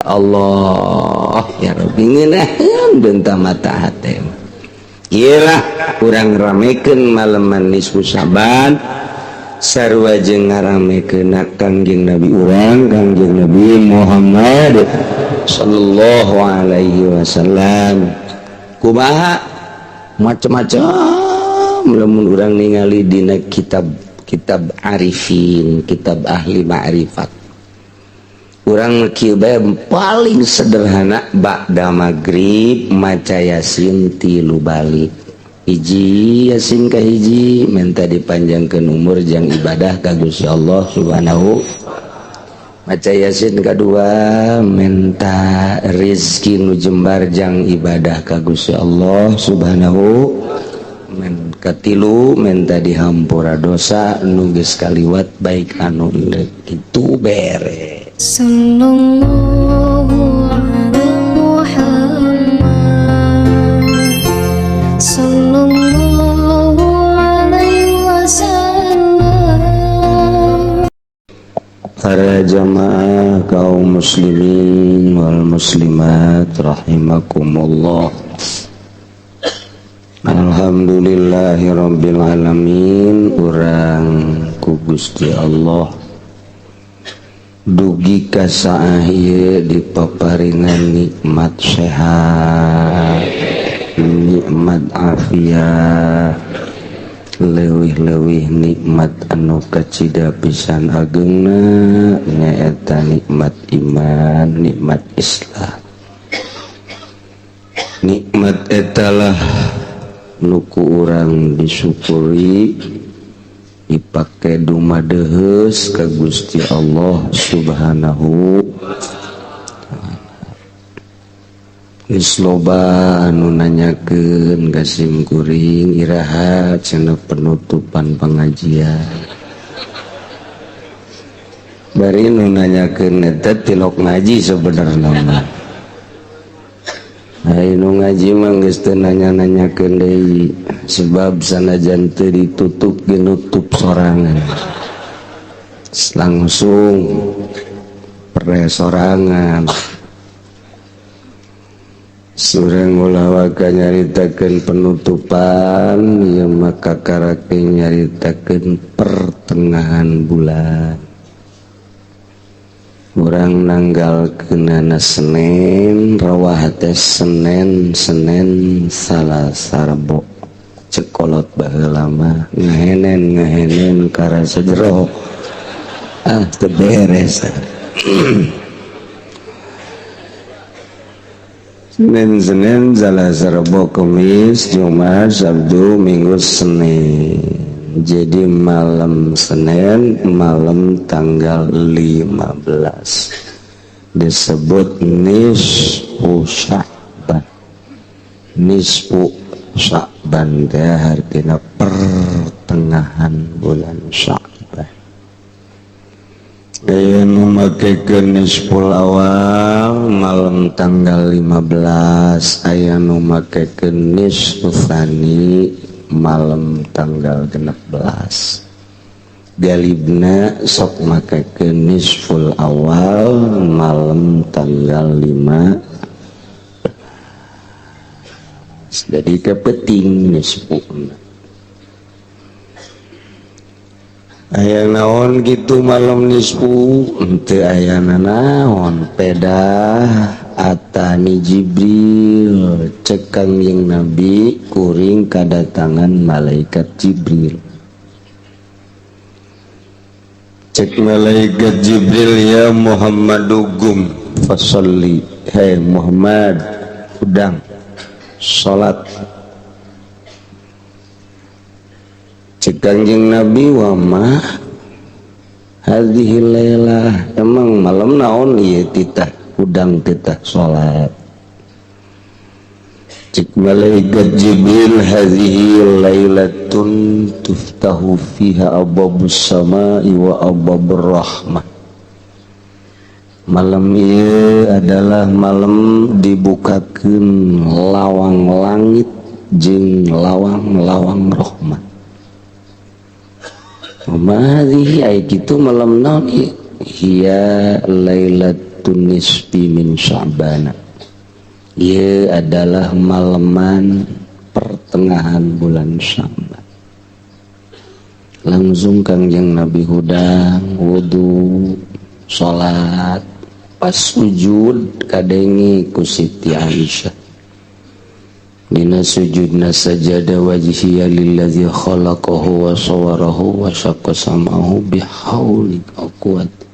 Allah ya Rabbi ngeunaheun beunta mata hate. Ieu lah urang ramekeun maleman nisfu Syaban sarua jeung ngaramekeun Kangjeng Nabi urang Kangjeng Nabi Muhammad sallallahu alaihi wasallam. Kumaha macam-macam lamun urang ningali dina kitab kitab arifin, kitab ahli ma'rifat. Urang kieu bae paling sederhana ba'da magrib maca Yasin 3 balik. Hiji Yasin ka hiji minta dipanjangkeun umur jang ibadah ka Gusti Allah Subhanahu. Maca Yasin kadua minta rezeki nu jembar jang ibadah ka Gusti Allah Subhanahu. Men katilu minta dihampura dosa nu geus kaliwat baik anu kitu beres. Sallallahu ala Muhammad, sallallahu alaihi wasallam. Para jamaah kaum muslimin wal muslimat rahimakumullah. Alhamdulillahirabbil alamin. Urang ku Gusti Allah dugi ka saah ieu dipaparingan nikmat sehat, nikmat afiat, leuwih-leuwih nikmat anu kacida pisan agengna nyaeta nikmat iman, nikmat Islam. Nikmat etalah nu ku urang disyukuri dipake dumadeheus ka Gusti Allah Subhanahu. Geus loba anu nanyakeun ka sim kuring iraha cenah penutupan pengajian. Bari nu nanyakeun eta tilok ngaji sebenarna mah. Ai nu ngaji mah geus teu nanya-nanyakeun deui sebab sanajan teu ditutup ge nutup sorangan. Langsung pre sorangan. Surang ulah waka nyaritakeun penutupan ieu maka karake nyaritakeun pertengahan bulan. Urang nanggalkeunana Senin, rawah teh Senin, Senin Salasa Rebo. Cekolot baheula mah ngahenen-ngahenen karasa jero. Ah teu beres. Senin, Senin, Selasa, Rebo, Kamis, Jumat, Sabtu, Minggu, Senin. Jadi malam Senin, malam tanggal 15 disebut nisfu Sya'ban. Nisfu Sya'ban teh artina pertengahan bulan Sya'ban. Aya nu makekeun nisful awal malam tanggal 15, aya nu makekeun nisfu tsani malam tanggal 16. Galibna sok makekeun nisful awal malam tanggal 5. Jadi kepeting nisfuna. Aya naon gitu malam nisfu henteu aya naon pedah atani Jibril cek Kangjeng Nabi kuring kadatangan malaikat Jibril. Cek malaikat Jibril, ya Muhammadu gum fasalli, hei Muhammad udang salat. Cek Kangjeng Nabi, wa ma hadhihi lailah, emang malam naon ieu titah udang titah salat. Cek malaikat Jibril, hadhihi lailatun tuftahu fiha abwabus samai wa abwabur rahmah. Malam ieu adalah malam dibukakeun lawang langit jeung lawang-lawang rahmat. Ma hadhihi ai kitu malam naon ieu? Hiya lailat lailatun nisfi min Sya'ban. Ieu adalah maleman pertengahan bulan Sya'ban. Langsung Kangjeng Nabi hudang wudu salat, pas sujud kadenge ku Siti Aisyah. Dina sujudna sajada wajhiya lillazi khalaqahu wa sawwarahu wa syaqqa sam'ahu bihauli wa quwwati.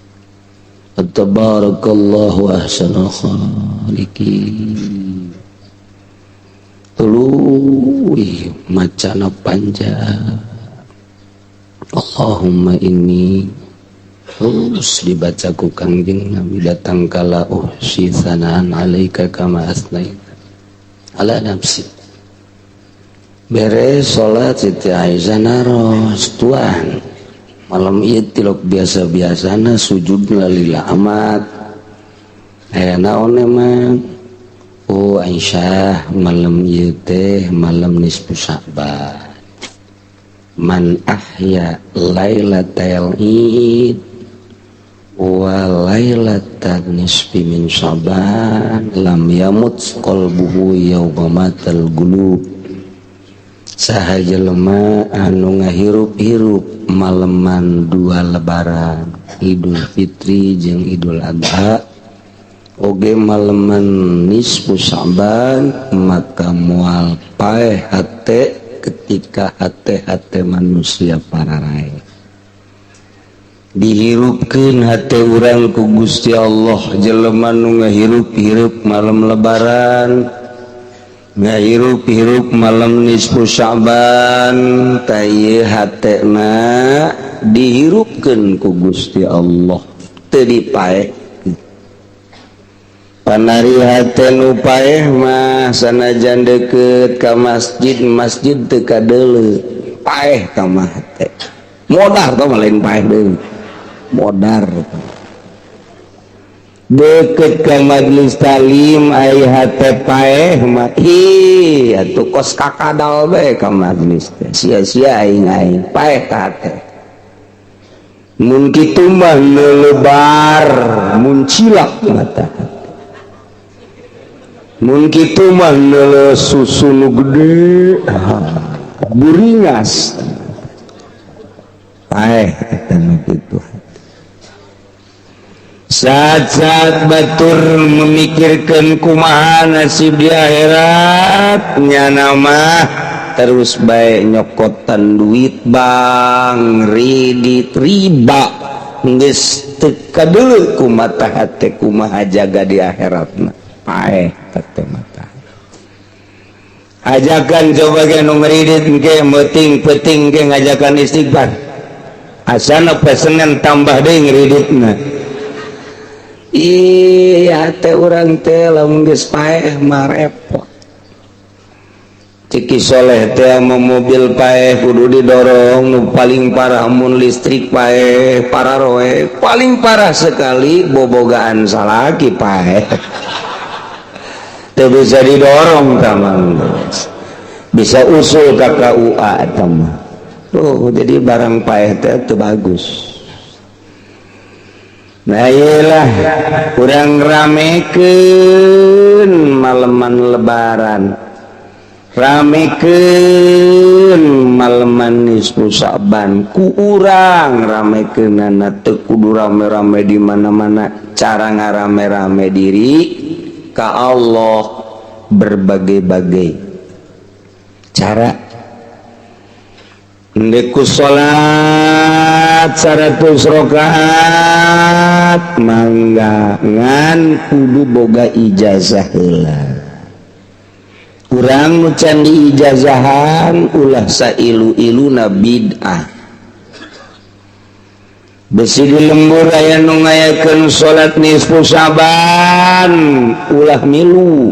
Tabarakallahu ahsanul khaliqin. Tuluy macana panjang. Allahumma inni, terus dibaca ku Kangjeng Nabi datang kala uhsi tsanaan alaika kama asnaita ala nafsi. Beres salat, Siti Aisyah naros, "Tuan, malam ieu tilok biasa-biasana sujudna lila amat, aya naon emang?" "Oh Aisyah, malam ieu teh malam nisfu Sya'ban. Man ahya lailatal id wa lailatan nisfi min Sya'ban lam yamut qalbuhu yawma matal qulub." Saha jelema anu ngahirup-hirup maleman dua Lebaran, Idul Fitri jeung Idul Adha, oge maleman nisfu Sya'ban, maka moal paeh hate ketika hate-hate manusia pararae. Dihirupkeun hate urang ku Gusti Allah. Jelema nu ngahirup-hirup malam Lebaran, ngahirup-hirup malam nisfu Sya'ban, tah ieu hatena dihirupkeun ku Gusti Allah, teu dipaeh. Panari hate nu paeh mah sanajan deukeut ka masjid, masjid teu kadeuleu, paeh ka mah hate. Modar tah mah, lain paeh deui, modar. Deket ke majelis talim ai hate paeh mah, ih atuh kos kakadal bae ka majelis teh, sia-sia aing aing paeh ka hate. Mun kitu mah lebar muncilak mata. Mun kitu mah neuleuh susu nu gede buringas, paeh eta nu kitu. Saat-saat batur memikirkan kumaha nasib di akhirat, nyana mah terus baik nyokotan duit bank, ridit riba, geus teu kadeuleu ku mata hate kumaha jaga di akhiratna, paeh teh mata. Ajakan coba ge nu ngeridit ge meuting peuting ge ngajakan istighfar, asana pesenan tambah deui ngeriditna. Iya, teh urang teh lamun geus paeh mah repot. Ciki Soleh teh mau mobil paeh kudu didorong, nu paling parah mun listrik paeh pararoe, paling parah sekali bobogaan salaki paeh. Teu bisa didorong ka bisa usul ka KUA eta mah. Tuh, jadi barang paeh teh teu bagus. Nah, iyalah kurang ramekeun maleman Lebaran, ramekeun maleman nisfu Sya'ban ku urang ramekeunana teu kudu rame-rame di mana-mana. Cara ngarame-rame diri ka Allah berbagai-bagai cara. Ku salat 100 rakaat mangga, ngan kudu boga ijazah heula. Urang nu can diijazahan ulah sailu-iluna bid'ah. Besi di lembur aya nu ngayakeun salat nisfu Sya'ban, ulah milu,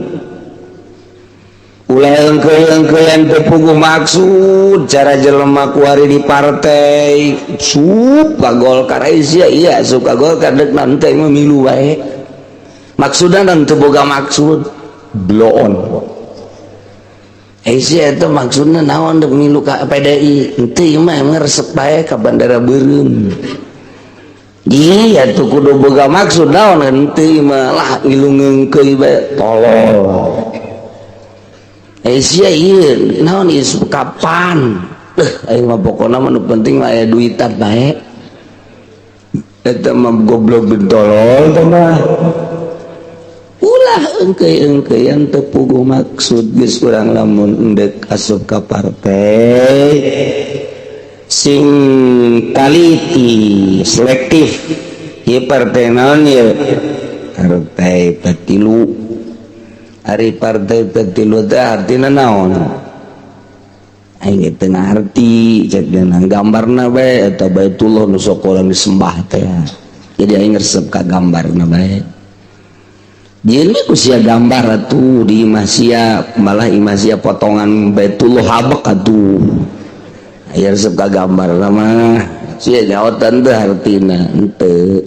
ulah engke-engkean, teu puguh maksud. Cara jelema kuari di partai suka Golkar, sia iya suka Golkar, dek nanti memilu wae, maksudna teu boga maksud bloon. Eh, sia itu maksudna naon dek milu ka PDI? Henteu, mah emang resep bae ka bandara beureum. Iya tuh kudu boga maksud naon, henteu mah lah ngilu ngeungkeui bae, tolol. Eh sia, ieu naon ieu, kapan? Aing mah pokona mah nu penting mah aya duitan bae. Eta mah goblok bin tolol teh mah. Ulah engkei-engkeian teu puguh maksud. Geus, urang lamun endek asup ka partai sing taliti, selektif. Ieu partai naon ieu? Partai Petilu. Ari partai Petilu teh artina naon? Aing teu ngarti, cek dina gambarna bae eta Baitullah nu sok urang disembah teh. Jadi aing resep ka gambarna bae. Jadi ku sia gambar atuh di imah sia, malah imah sia potongan Baitullah habek atuh. Aya resep ka gambar mah sia nyaotan teh artina henteu.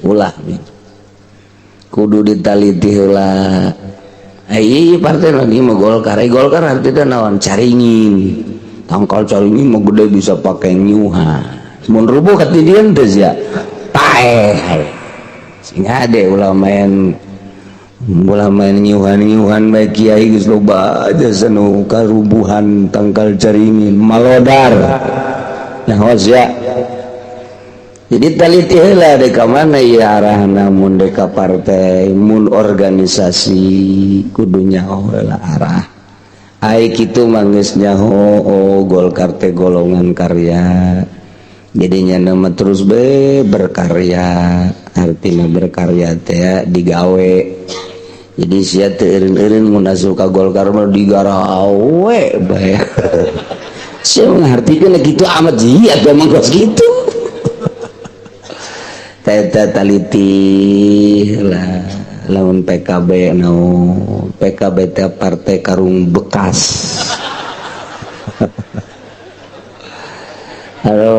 Ulah, kudu ditaliti heula. Ai partai lagi mah Golkar. Ai Golkar artinya naon? Caringin. Tangkal caringin mah gede, bisa pakai nyuha. Mun rubuh katidian teh sia paeh. Sing ade, ulah main, ulah main nyuhan-nyuhan bae. Kiai geus loba aja sanu karubuhan tangkal caringin malodar. Nah, ya, jadi taliti heula dek ka mana ieu arahna. Mun dek ka partai, mun organisasi, kudu nyaho heula arah. Ai kitu mah geus nyaho, oh, Golkar teh golongan karya. Jadinya nama terus be berkarya, artinya berkarya teh digawe. Jadi sia teu eureun-eureun mun asup ka Golkar mah digarawe bae. Sia ngartikeun kitu amat sia atuh, emang kos kitu. Teta taliti lah. Lamun PKB naon? PKB teh partai karung bekas. Halo,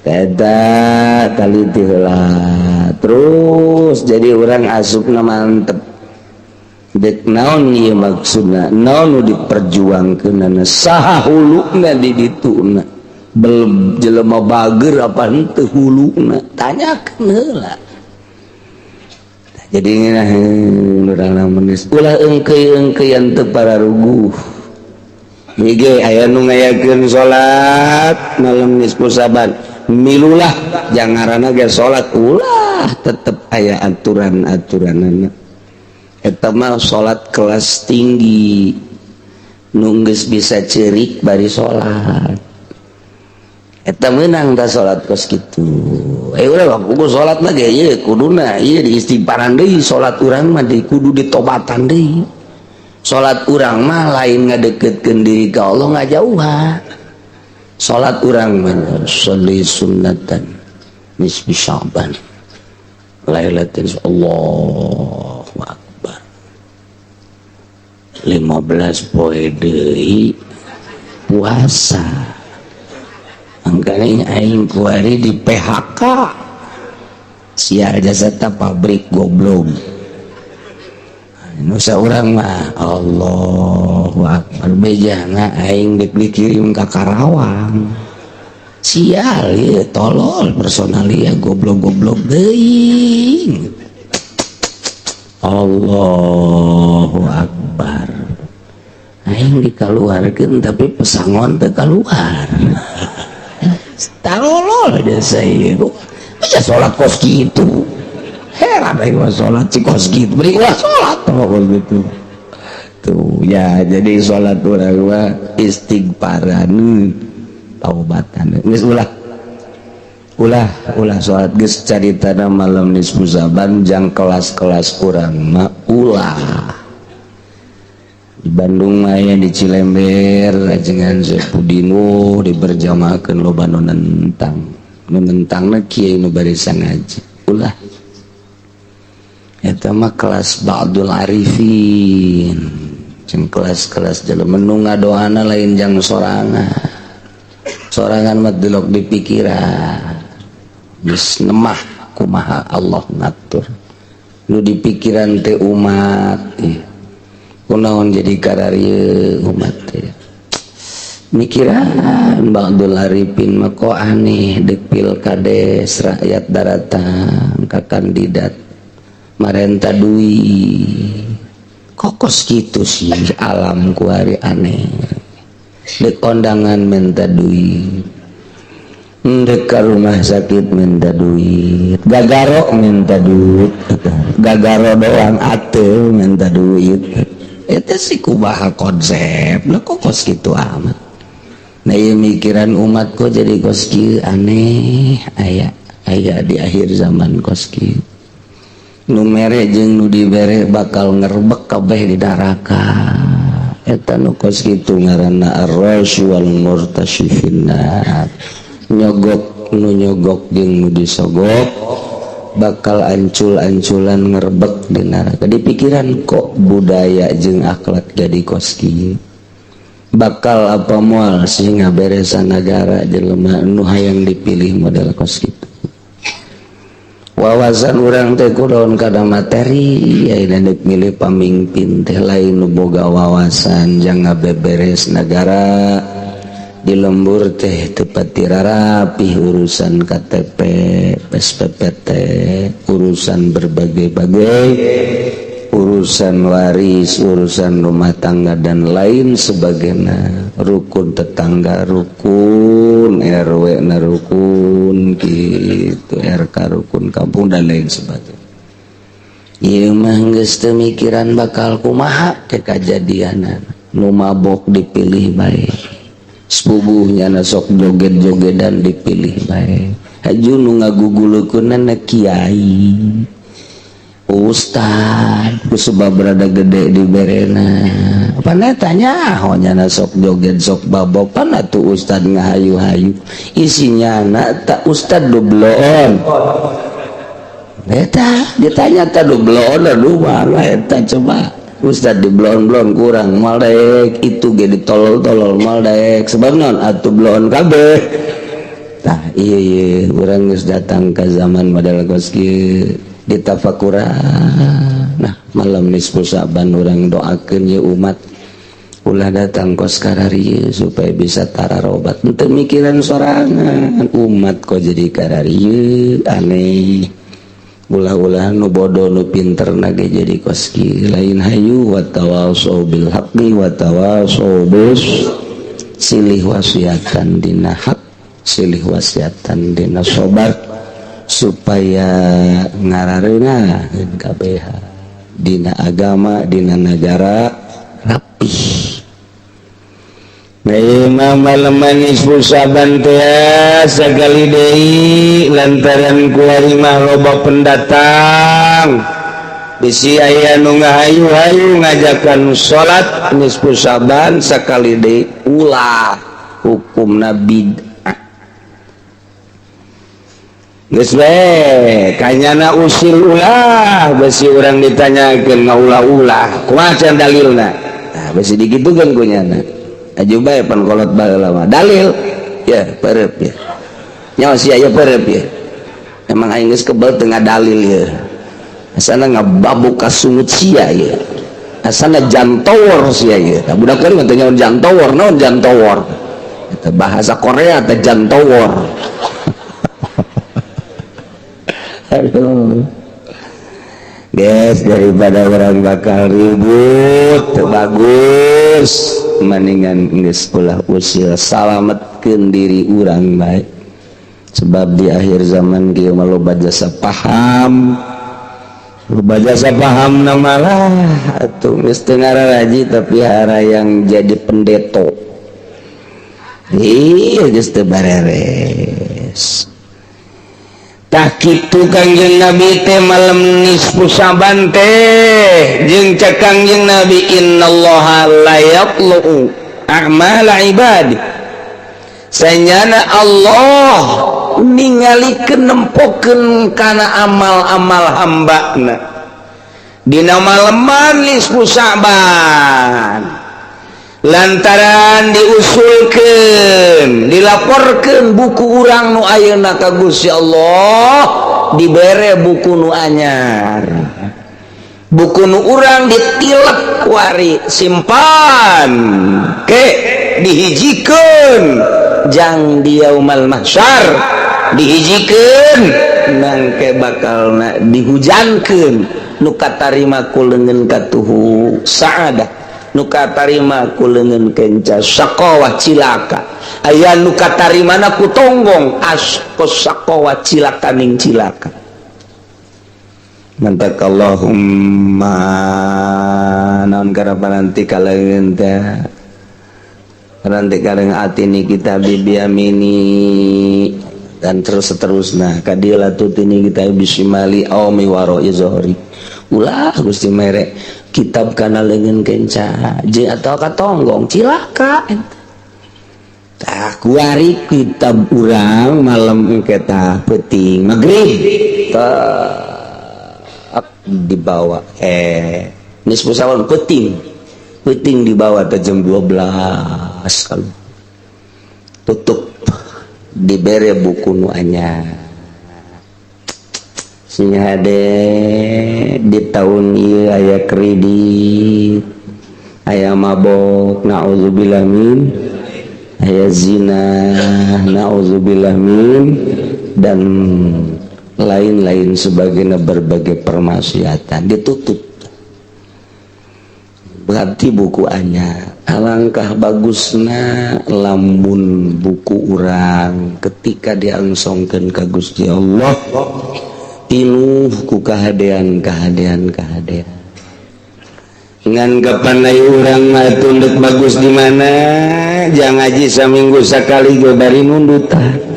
teta taliti heula terus, jadi orang asupna mantep dek naon ieu maksudna, naon nu diperjuangkeunana, saha huluna di dituna, bel jelema bager apa henteu huluna, tanyakeun heula. Jadi ngeunah urang menis, ulah eungkeuy-eungkeuyan teu pararuguh. Hige aya nu ngayakeun salat malam nisfu Saban, milulah jangaranna ge salat, ulah, tetep aya aturan-aturanana. Eta mah salat kelas tinggi, nu geus bisa ceurik bari salat. Eta meunang da salat kos kitu. Eh, ulah kudu salat mah ge ieu kuduna ieu diistighfaran deui. Salat urang mah di kudu ditobatan deui. Salat urang mah lain ngadeketkeun diri ka Allah, ngajauhan. Salat urang mah sholli sunnatan nisfi Sya'ban lailatin, Allahu akbar, 15 poe deui puasa. Angkanya aing kuari di PHK, sial jasa pabrik goblok. Nusa urang mah Allahu akbar, bejana aing dek dikirim ka Karawang. Sial ya, tolol personalia, goblok-goblok deui. Allahu akbar, aing dikaluarkeun tapi pesangon teu kaluar. Tolol jasa ieu bisa sholat kos gitu. Heran aing mah, sholat si kos gitu, beri ulah sholat kos gitu tuh ya. Jadi sholat urang mah istighfaran, taubatan. Geus, ulah, ulah, ulah sholat. Geus, caritana malam nisfu Saban jang kelas-kelas urang mah ulah. Di Bandung mah aya di Cilember ajengan Sepudino diberjamaahkeun, loba nu nentang. Nu nentangna kiai nu barisan ngaji. Ulah, eta mah kelas ba'dul arifin, jeung kelas-kelas jelema nu ngadoana lain jang sorangan. Sorangan mah delok di pikiran, geus nemah kumaha Allah ngatur. Nu di pikiran teh umat, ih kunaon jadi kararieu umat teh. Mikiran Ba'dul Arifin mah kok aneh, dek pilkades rakyat daratang ka kandidat marenta duit, kokos gitu sih alam kuari aneh. Dek kondangan minta duit, dek ke rumah sakit minta duit, gagaro minta duit, gagaro doang ate minta duit. Itu sih kumaha konsep lah, kok kos gitu amat. Nah, iya mikiran umat kok jadi kos kieu aneh, aya aya di akhir zaman kos kieu. Nu mere jeung nu dibere bakal ngerebek kabeh di neraka. Eta nu kos kitu ngaranna ar-rasy wal murtasy finnar. Nyogok nu nyogok jeung nu disogok bakal ancul-anculan ngerebek di neraka. Di pikiran kok budaya jeung akhlak jadi kos kieu. Bakal apa moal sih ngaberesan negara jelema nu hayang dipilih model kos kitu. Wawasan urang teh kudaon kana materi, ayeuna deuk milih pamimpin teh lain nu boga wawasan jang ngabeberes negara. Di lembur teh teu pati rarapih urusan KTP, SPPT, urusan berbagai-bagai, urusan waris, urusan rumah tangga dan lain sebagainya. Rukun tetangga, rukun RW na rukun gitu, RK rukun kampung dan lain sebagainya. Ieu mah geus teu mikiran bakal kumaha ke kajadianan. Nu mabok dipilih bae. Sepuguhnya na sok joget-jogedan dipilih bae. Haju nu ngagugulukeunana kiai, ustad, ku sebab berada gede di berena. Pan eta nyaho nyana sok joget sok babok, pan atuh ustad ngahayu-hayu. Isinya na tak ustad dubloon. Eta ditanya ta dubloon aduh malah eta coba. Ustad dibloon-bloon kurang mal daek itu ge ditolol-tolol mal daek sebab naon atuh bloon kabeh. Tah ieu ieu urang geus datang ka zaman model kos kieu ditafakuran. Nah, malam nisfu Sa'ban urang doakeun ye umat ulah datang kos kararieu supaya bisa tararobat. Henteu mikiran sorangan umat kok jadi kararieu aneh. Ulah-ulah nu bodoh nu pinter nage jadi kos kieu lain hayu wa tawasau bil haqqi wa tawasau bis silih wasiatan dina hak, silih wasiatan dina sabar supaya ngarareunah kabeh dina agama dina negara rapih. Nah, malam nisfu Sa'ban teh sakali deui lantaran kuari mah loba pendatang bisi aya nu ngahayu-hayu ngajakan salat nisfu Sa'ban sakali deui ulah hukumna bid'ah. Geus we kanyana usil ulah besi urang ditanyakeun ngaulah-ulah kumaha can dalilna. Nah, besi digitukeun ku nyana. Aju bae pan kolot baheula mah dalil ya perep ya nyawa sia ya perep ya emang aing geus kebel teu ngadalil ya asana ngababuk ka sungut sia ya asana jantowor sia ya. Tah budak kuring mah teu nyaho jantowor naon jantowor eta bahasa Korea teh jantowor. Aduh guys, daripada orang bakal ribut bagus mendingan geus ulah usil salametkeun diri urang bae. Sebab di akhir zaman kieu mah loba jasa paham, loba jasa paham na malah atuh geus teu ngararaji tapi harayang jadi pendeto. Ih geus teu bareres. Tah kitu Kangjeng Nabi teh malam nisfu Sa'ban teh jeung cek Kangjeng Nabi innallaha la yatlu'u a'mala ibadi. Sanyana Allah ningalikeun nempokeun kana amal-amal hambana dina maleman nisfu Sa'ban lantaran diusulkeun dilaporkeun buku urang nu ayeuna ka Gusti Allah dibere buku nu anyar, buku nu urang ditilep kuari simpan ke Dihijikeun jang di yaumal mahsyar, dihijikeun nangke bakal na dihujankeun. Nu katarima ku leungeun katuhu saadah, nu katarima ku leungeun kenca syaqawah, cilaka. Aya nu katarimana ku tonggong askos syaqawah, cilaka ning cilaka. Mantak Allahumma naon karapan nanti kaleungeun teh, nanti kadang atini kita biyamini dan terus seterusnya kadila tutini kita bisimali aw mi waroi zohri. Ulah Gusti mere kitab kana leungeun kenca jeung atau katonggong cilaka. Tah, kuari kitab urang malam engke tah peuting maghrib tah dibawa, nisfu Syaban peuting peuting dibawa teh jam 12. Kalau tutup, dibere buku nu anyar. Sing hade di tahun ieu aya kredit, aya mabok, naudzubillah min, aya zina, naudzubillah min, dan lain-lain sebagainya, berbagai permaksiatan ditutup. Berarti buku anyar. Alangkah bagusna lamun buku urang ketika diangsongkeun ka Gusti Allah pinuh ku kahadean, kahadean, kahadean. Ngan kapan ai urang mah tunduk bagus di mana? Jangan ngaji saminggu sakali ge bari nundutan.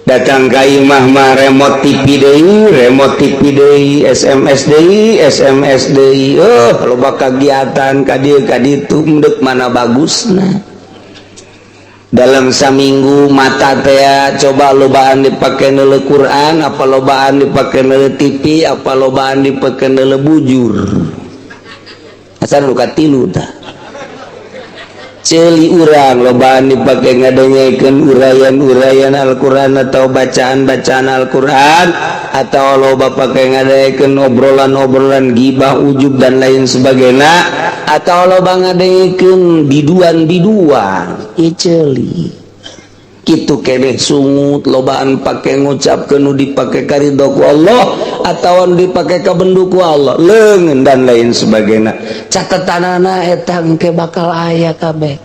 Datang ka imah mah remote TV deui, remote TV deui, SMS deui, SMS deui. Oh, loba kagiatan ka dieu ka ditu. Endek mana bagusna dalam saminggu mata teh? Coba lobaan dipake neuleu Quran, apa lobaan dipake neuleu TV, apa lobaan dipake neuleu bujur? Asal nu katilu tah. Ceuli urang lobaan dipake ngadengekeun uraian-uraian Al-Qur'an atau bacaan-bacaan Al-Qur'an, atau loba pake ngadengekeun obrolan-obrolan gibah, ujub, dan lain sebagainya, atau loba ngadengekeun biduan-biduan? Ieu ceuli kitu keneh. Sungut lobaan pake ngucapkeun nu dipake karidho ku Allah atau nu dipake kabendu ku Allah, leungeun dan lain sebagainya. Catetanana eta engke bakal aya kabeh,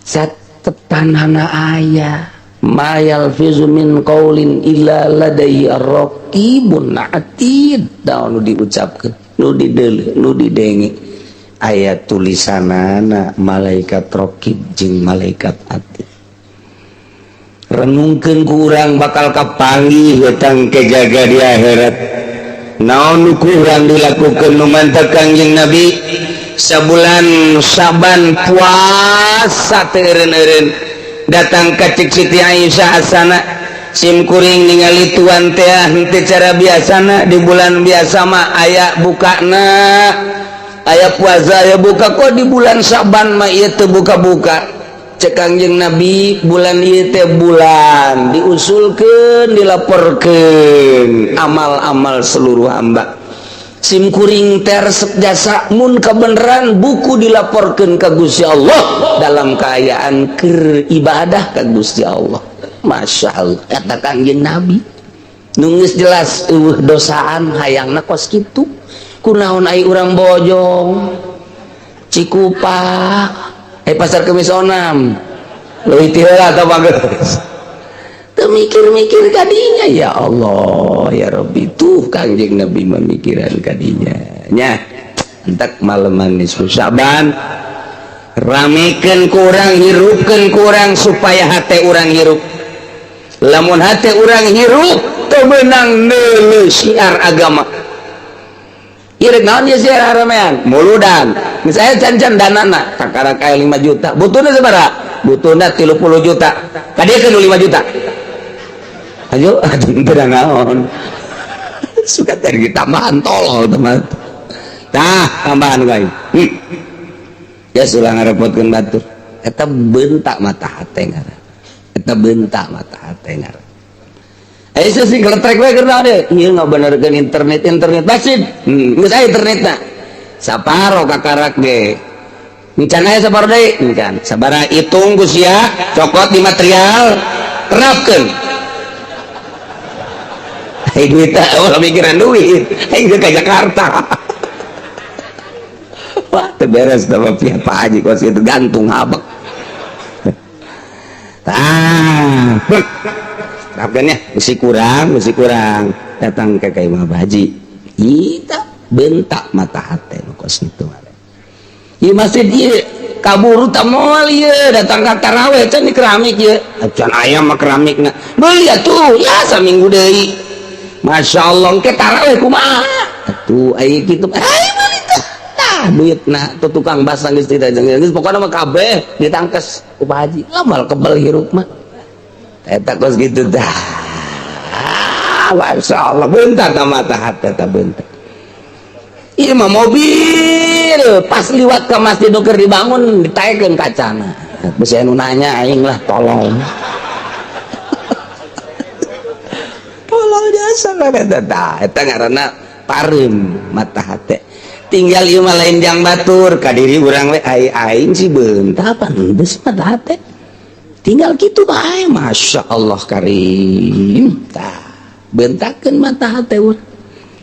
catetanana aya. Ma yalfizu min qaulin illa ladaihi ar-raqibun atid. Da nu diucapkeun, nu dideuleu, nu didenge, aya tulisanana malaikat raqib jeung malaikat atid. Renungkeun ku urang, bakal kapanggih hutang kejaga di akhirat. Naon nu ku urang dilakukeun? Nu mantep Kangjeng Nabi sabulan Syaban puasa teu eureun-eureun. Datang ka cek Siti Aisyah, asana sim kuring ningali tuan teh henteu cara biasana. Di bulan biasa mah aya bukana, aya puasa, aya buka, kok di bulan Syaban mah ieu teu buka-buka? Cek Kangjeng Nabi, bulan ieu teh bulan diusulkeun, dilaporkeun amal-amal seluruh hamba. Sim kuring teh resep jasa mun kebenaran buku dilaporkeun ka Gusti Allah dalam keadaan keur ibadah ka Gusti Allah. Masya Allah, kata Kangjeng Nabi, nu geus jelas eueuh dosaan hayangna kos kitu. Kunaon ai urang Bojong, Cikupa, Pasar Kemis Onam leuwih ti heula atau bagus. Teu mikir-mikir kadinya. Ya Allah, ya Rabbi, tuh Kangjeng Nabi memikiran kadinya nya. Entak maleman nisfu Syaban ramekeun kurang, hirupkeun kurang, supaya hate urang hirup. Lamun hate urang hirup, teu meunang neuleuh syiar agama. Ieu rek naon ieu syiar ramean muludan misalnya? Can-can danana kakara kaya 5 juta, butuhna sabaraha? Butuhna 30 juta, kadieu 5 juta. Ayo atuh, teu naon suka tadi tambahan. Tolol teman. Tah, tambahan guys. Ya sulah ngarepotkeun batur. Eta bentak mata hate ngaran, eta bentak mata hate ngaran. Eh, sing geletrek we keur naon ieu? Ieu ngabenerkeun internet, internet masjid. Geus aya internetna. Saparo kakarak ge. Encan aya sabar deui, encan. Sabaraha hitung ku sia, cokot di material, terapkeun. Ai duit teh ulah mikiran duit, aing ke Jakarta. Wah, teu beres teh pihak Pak Haji kos itu gantung habek. Tah, terapkeun ya, besi kurang, datang ke ka Imah Pak Haji. Ita bentak mata hate nu kos kitu. Ieu masjid ieu kaburu tak moal ieu datang ka taraweh can di keramik ieu. Can aya mah keramikna. Beuli atuh ya saminggu deui. Masya Allah ke taraweh kumaha? Atuh aya kitu. Ai meuli teh. Tah duitna tuh tukang basah geus tidak geus pokona mah kabeh ditangkes ku Pak Haji. Lamal kebel hirup mah. Eta kos kitu tah. Masya Allah bentar ta mata hate ta bentar. Ieu mah mobil pas liwat ke masjid nu keur dibangun ditaekeun kacana. Besi anu nanya aing lah tolong. Tolong jasa lah eta tah. Eta ngaranna pareum mata hate. Tinggal ieu mah lain jang batur ka diri urang we ai aing si beunta pan geus mata hate. Tinggal kitu bae Masya Allah karim. Tah bentakeun mata hate urang.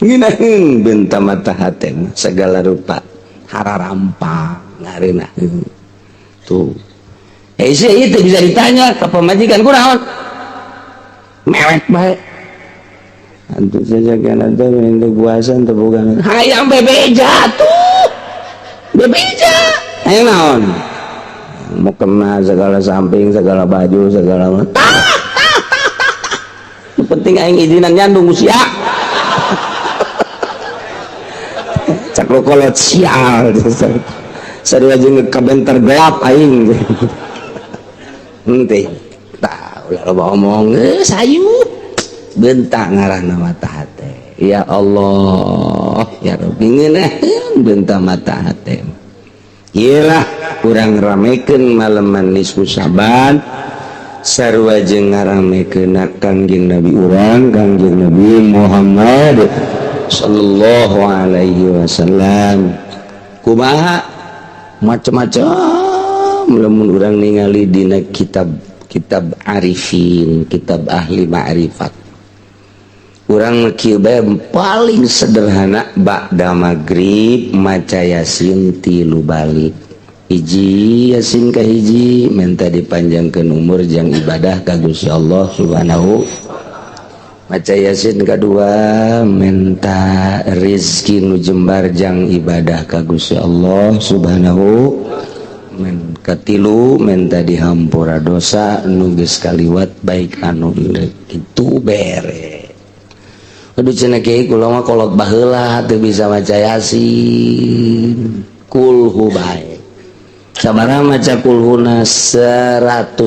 Ngeunaheun benta mata hate segala rupa hararampang ngareunah tuh. Sih itu bisa ditanya ke pemajikan kunaon mewek bae antu saja kan ada minta puasa teu boga hayang bebeja tuh bebeja hayang naon mau kena segala samping segala baju segala tah tah tah tah penting aing izinan nyandung usia cak lo kolot sial sarua jeung kabentar gelap aing henteu tah ulah loba omong geus hayu bentak ngaranna mata hate ya Allah ya Rabbi ngeunaheun bentak mata hate ieu lah urang ramekeun maleman nisfu Syaban sarua jeung ngaramekeun Kangjeng Nabi urang Kangjeng Nabi Muhammad sallallahu alaihi wasallam. Kumaha macam-macam lamun urang ningali dina kitab kitab arifin, kitab ahli ma'rifat. Urang kieu bae paling sederhana ba'da magrib maca Yasin 3 balik. Hiji Yasin ka hiji minta dipanjangkeun umur jang ibadah ka Gusti Allah Subhanahu. Maca Yasin kedua minta rizki nu jembar jang ibadah ka Gusti Allah Subhanahu. Men katilu minta dihampura dosa nu geus kaliwat baik anu kitu bere. Aduh cenah kiai kula mah kolot baheula teu bisa maca Yasin. Kulhu bae. Sabaraha maca kulhuna 100.000.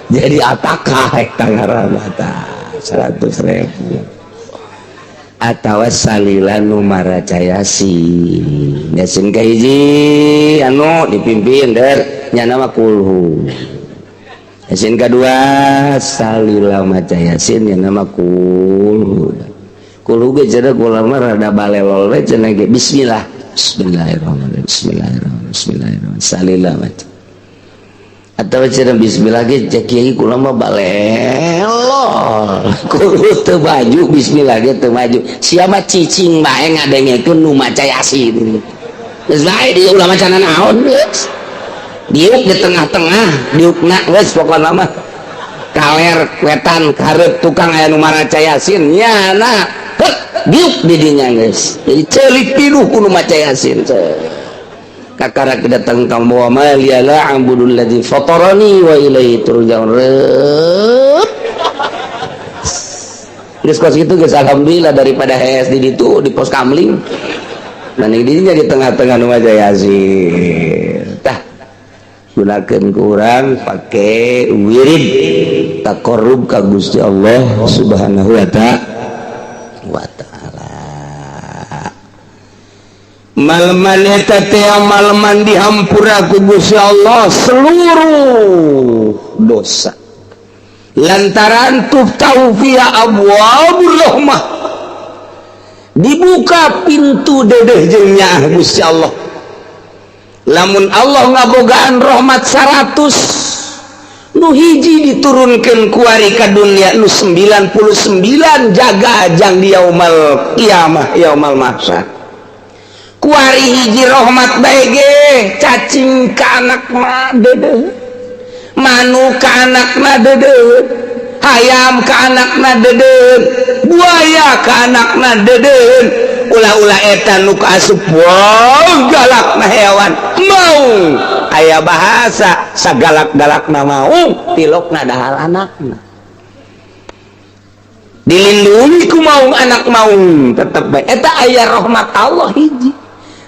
Jadi apakah eta ngaranna tah 100.000 atawa salila nu maraca Yasin. Yasin ka hiji anu dipimpin der nya nama kulhu. Yasin kadua salila maca Yasin nya nama kulhu. Kulhu ge cenah kula mah rada balelol we cenah ge bismillah. Bismillahirrahmanirrahim. Bismillahirrahmanirrahim. Bismillahirrahmanirrahim. Salila maca atau cenah bismillah ge cek kiai kula mah balelol kudu teu maju bismillah ge teu maju sia mah cicing bae ngadengekeun nu maca Yasin geus bae di ulah maca naon geus diuk di tengah-tengah diukna geus pokona mah kaler wetan karep tukang aya nu maca Yasin nyana heuk diuk di dinya geus jadi ceulik pinuh ku nu maca Yasin. Kakara kedatang kamu wa ma liya la a'budul ladzi fatarani wa ilaihi turja'un. Geus kos kitu geus alhamdulillah daripada hees di ditu di pos kamling. Dan ini di tengah-tengah nu maca Yasin. Tah gunakeun ku urang pake wirid taqarrub ka Gusti Allah Subhanahu wa ta'ala. Malman eta teh malman dihampura ku Gusti Allah seluruh dosa. Lantaran tuftahu fiha abwabur rahmah. Dibuka pintu dedeh jeung nyaah Gusti Allah. Lamun Allah ngabogaan rahmat 100, nu hiji diturunkan kuari ka dunia, nu 99 jaga jang di yaumal kiamah, yaumal mahsyar. Kuari hiji rahmat bae ge, cacing ka anak mah dedeh, manuk ka anak mah dedeh, hayam ka anakna dedeh, buaya ka anakna dedeh. Ulah-ulah eta nu kaasup, wow, galakna hewan maung. Aya bahasa sagalak-galakna maung, tilokna dahar anakna. Dilindungi ku maung, anak maung tetep bae. Eta aya rahmat Allah hiji,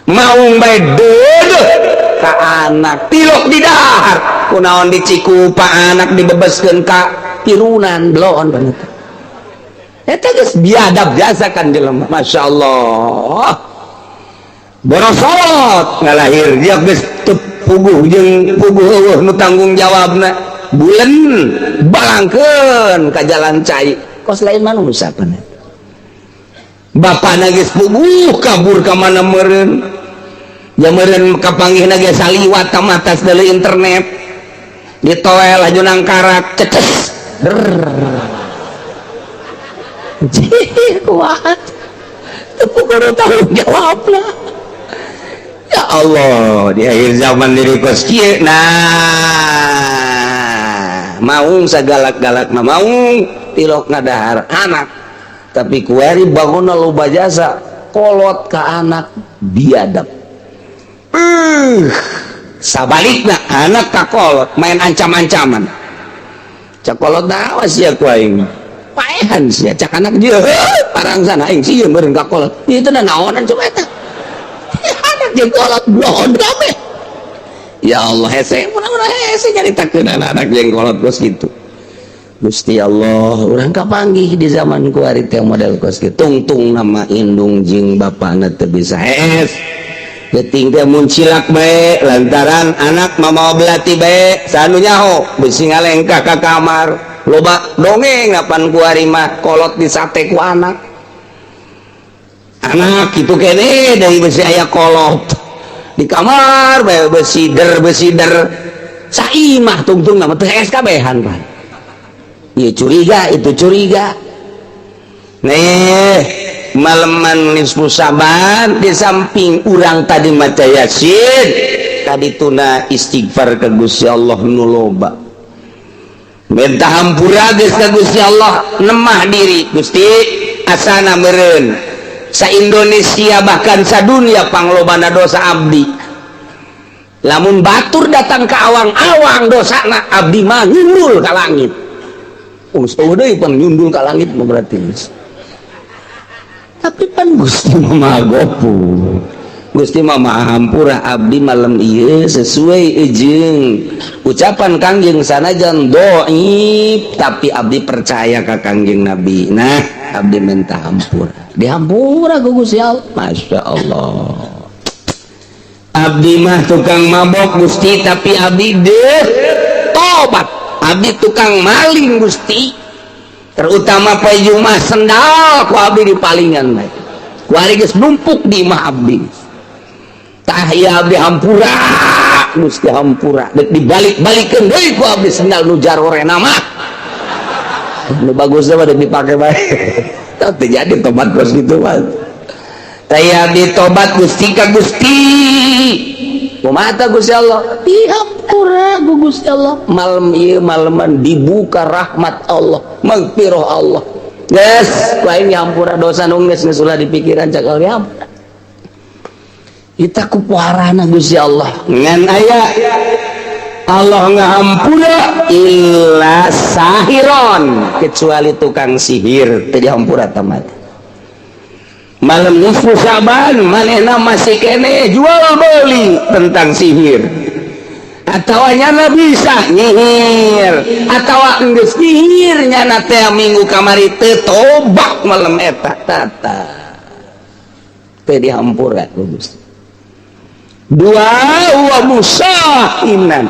maung bae dedeh ka anak, tilok di dahar. Kunaon dicikupa anak, dibebaskeun ka tirunan bloon banget. Eta geus biadab biasa kan jelema. Masya Allah, borosot ngalahir dia geus teu puguh jeung puguh, eueuh nu tanggung jawabna, bulan balangkeun ka jalan cai kos lain manusia pan. Bapana geus puguh, kabur ka mana meureun ya, meureun kapanggihna ge saliwat ka matas deuleu internet, ditoel laju nangkarak ceces der. Jih, kuat teu kudu tanggung jawab lah. Ya Allah, di akhir zaman diri kos kieu. Nah, maung sagalak-galak mah maung tilok ngadahar anak, tapi kuari bangun loba jasa, kolot ka anak biadab. Sabalikna anak ka kolot main ancam-ancaman. Cak kolot, "Awas ya ku aing paehan sia." Cak anak dia, "Parang sana aing sieun meureun ka kolot." Itu naonan coba eta anak jeung kolot bloon kabeh. Ya Allah, hese mun hese nyaritakeun anak jeung kolot kos gitu. Gusti Allah, urang kapanggih di zaman kuari teh model kos kitu. Tungtung nama indung jeung bapana teu bisa hees. Geuting teh muncilak bae lantaran anak mamawa belati bae, sanu nyaho bisi ngalengkah ka kamar. Loba dongeng apan kuari mah kolot disate ku anak. Anak kitu kene deui, besi aya kolot di kamar bae, besi der besi der saimah. Tungtung nama teu hees kabehan pan. Ieu curiga, itu curiga. Nih, maleman nisfu Saban, di samping urang tadi maca Yasin tadi, tuna istighfar ke Gusti Allah nu loba, minta hampura geus ka Gusti Allah, nemah diri, "Gusti, asana meureun sa Indonesia, bahkan sa dunia panglobana dosa abdi. Lamun batur datang ke awang-awang dosana abdi mah nyundul ka langit." Oh, deui pan nyundul ka langit mah berarti geus. Tapi pan Gusti mah Maha Gofur. Gusti mah Maha Hampura. Abdi malam ieu sesuai jeung ucapan Kangjeng, sanajan doib tapi abdi percaya ka Kangjeng Nabi. Nah, abdi minta hampura. Dihampura ku Gusti Allah. Masya Allah. Abdi mah tukang mabok, Gusti, tapi abdi deh tobat. Abdi tukang maling, Gusti, terutama poe Jumat sendal ku abdi di palingan bae. Ku ari geus numpuk di imah abdi. Tah ieu abdi hampura, Gusti, hampura. Dek dibalik-balikeun deui ku abdi sendal nu jarorena mah. Nu bagus mah dek dipake bae. Tah teu jadi tobat kos kitu mah. Tah ieu abdi tobat, Gusti, ka Gusti. Kumaha Gusti Allah? Dihampura ku Gusti Allah. Malam ieu maleman dibuka rahmat Allah, magfirah Allah. Geus, ku aing dihampura dosa nu geus geus ulah dipikiran, cak Allah dihampura. Kita ku puarana Gusti Allah. Ngan aya Allah ngahampura illa sahiron, kecuali tukang sihir teu dihampura tamat. Malam nisfu Syaban manehna masih kene jual beli tentang sihir atau nyana bisa nyihir atau geus nyihir, nyana teh minggu kamari teu tobat malam eta, tata teu dihampura ku Gusti. Dua, wa musahinan,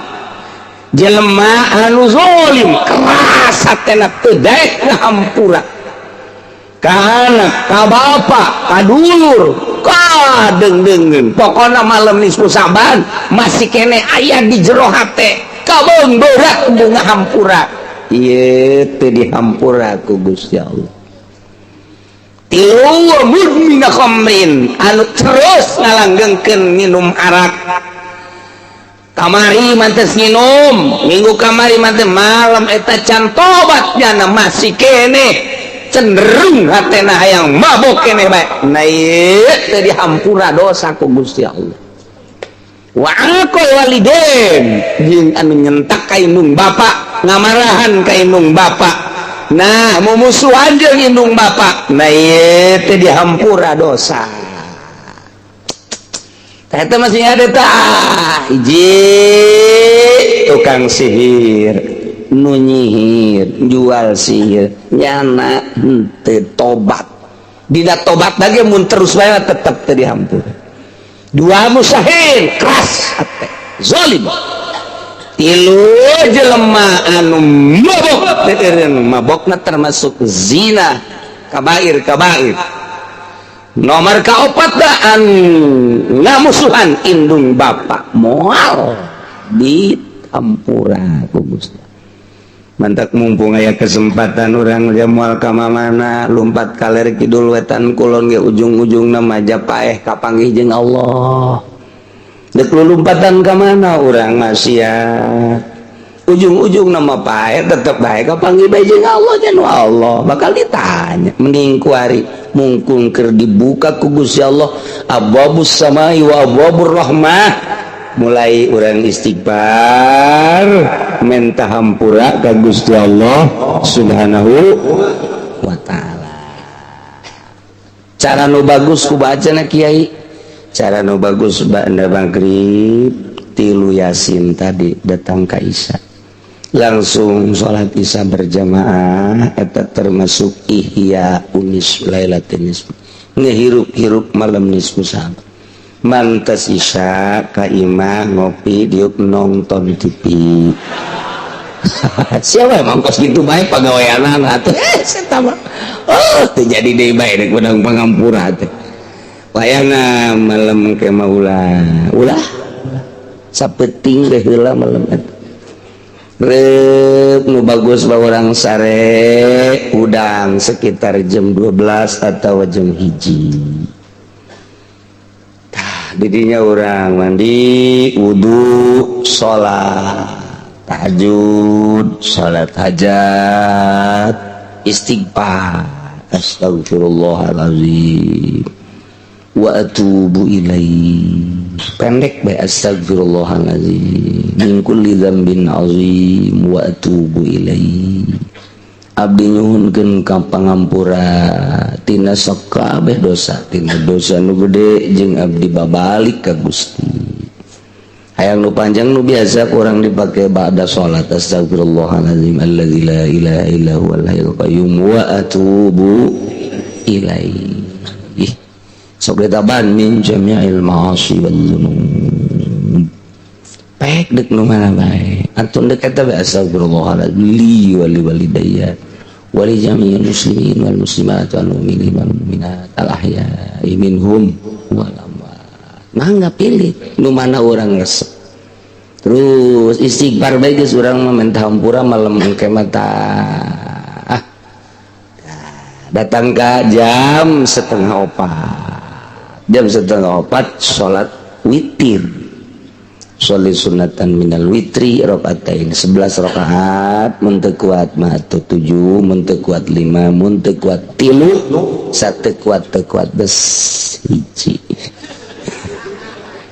jelema anu zalim, keras hatena, teu daek ngahampura. Ka anak, ka bapak, ka dulur, ka dengdengen. Pokoknya malam nisfu Saban masih kene aya di jero hate kabeung berat bunga hampura. Ieu teu dihampura ku Gusti Allah. Tilu, mudmina khamrin, anu terus ngalanggengkeun minum arak. Kamari mantes minum, minggu kamari mantes, malam eta can tobat, jana masih kene cenderung hatena hayang mabok kene bae. Nah, ieu teu dihampura dosa ku Gusti Allah. Wa aqal walidain, jeung anu nyentak ka indung bapa, ngamarahan ka indung bapa, nah, mumusuhan jeung indung bapa. Nah, ieu teh dihampura dosa. Tah, eta masih ada tah. Hiji, tukang sihir, nu nyihir, jual sihir, nyana henteu tobat. Dina tobat lagi mun terus bae tetep teu dihampura. Dua, musahir, keras hate, zalim. Tilu, jelema anu mabok. Teureun mabokna termasuk zina, kabair kabair. Nomor kaopat daan ngamusuhan indung bapak, moal dihampura ku Gusti. Mantak mumpung aya kesempatan, urang dia moal ka mana, lumpat kaler kidul wetan kulon ge ujung-ujungna maja paeh kapanggih jeung Allah. Dek lumpatan ka mana urang maksiat, ujung-ujung nama paeh tetep bae kapanggih bae jeung Allah. Jeung Allah bakal ditanya. Mending kuari mungkung keur dibuka ku Gusti Allah abwabus samai wa abwabur rahmah, mulai urang istighfar, minta hampura ka Gusti Allah Subhanahu wa Ta'ala. Cara nu bagus ku bacana, Kiai, cara nu bagus ba'da maghrib tilu Yasin tadi, datang ka Isya, langsung sholat Isya berjamaah. Eta termasuk ihya unis lailatin nisf, ngehirup-hirup malam nisfu Sa'ban. Mantes Isya ka imah, ngopi diuk, nonton TV. Siapa emang kos gitu baik pagaweanan atuh, eh saya mah oh teu jadi deui bae rek menang pangampura teh. Wayahna malam ke mah ulah ulah sapeting deh heula malam eta. Rep nu bagus bawa orang sare udang sekitar jam 12 atau jam 1. Tah, didinya orang mandi, wudhu, sholat tahajud, sholat hajat, istighfar, astagfirullahalazim wa atubu ilaih. Pendek bae, astagfirullahalazim min kulli dzambin azim wa atubu ilaih. Abdi nyuhunkeun ka pangampura tina sakabeh dosa, tina dosa nu gede, jeung abdi babalik ka Gusti. Hayang nu panjang, nu biasa kurang dipake ba'da salat, astagfirullahalazim allazi la ilaha illa huwal hayyul qayyum wa atubu ilaih. Ih, sok ditaban min jami'il ma'asi wal dzunub. Pek dek nu mana bae atuh dek eta bae, astagfirullahalazim li wa li walidayya wa li jami'il muslimin wal muslimat wal mu'minin wal mu'minat al ahya'i minhum wal amwat. Mangga pilih nu mana urang resep, terus istighfar bae geus. Urang mah minta hampura malam engke mah. Ah, datang ke jam 3.30, jam 3.30 sholat witir. Sholli sunatan minal witri rokaatain, 11 rakaat mun teu kuat mah atuh 7, mun teu kuat 5, mun teu kuat 3, satu kuat teu kuat bes 1.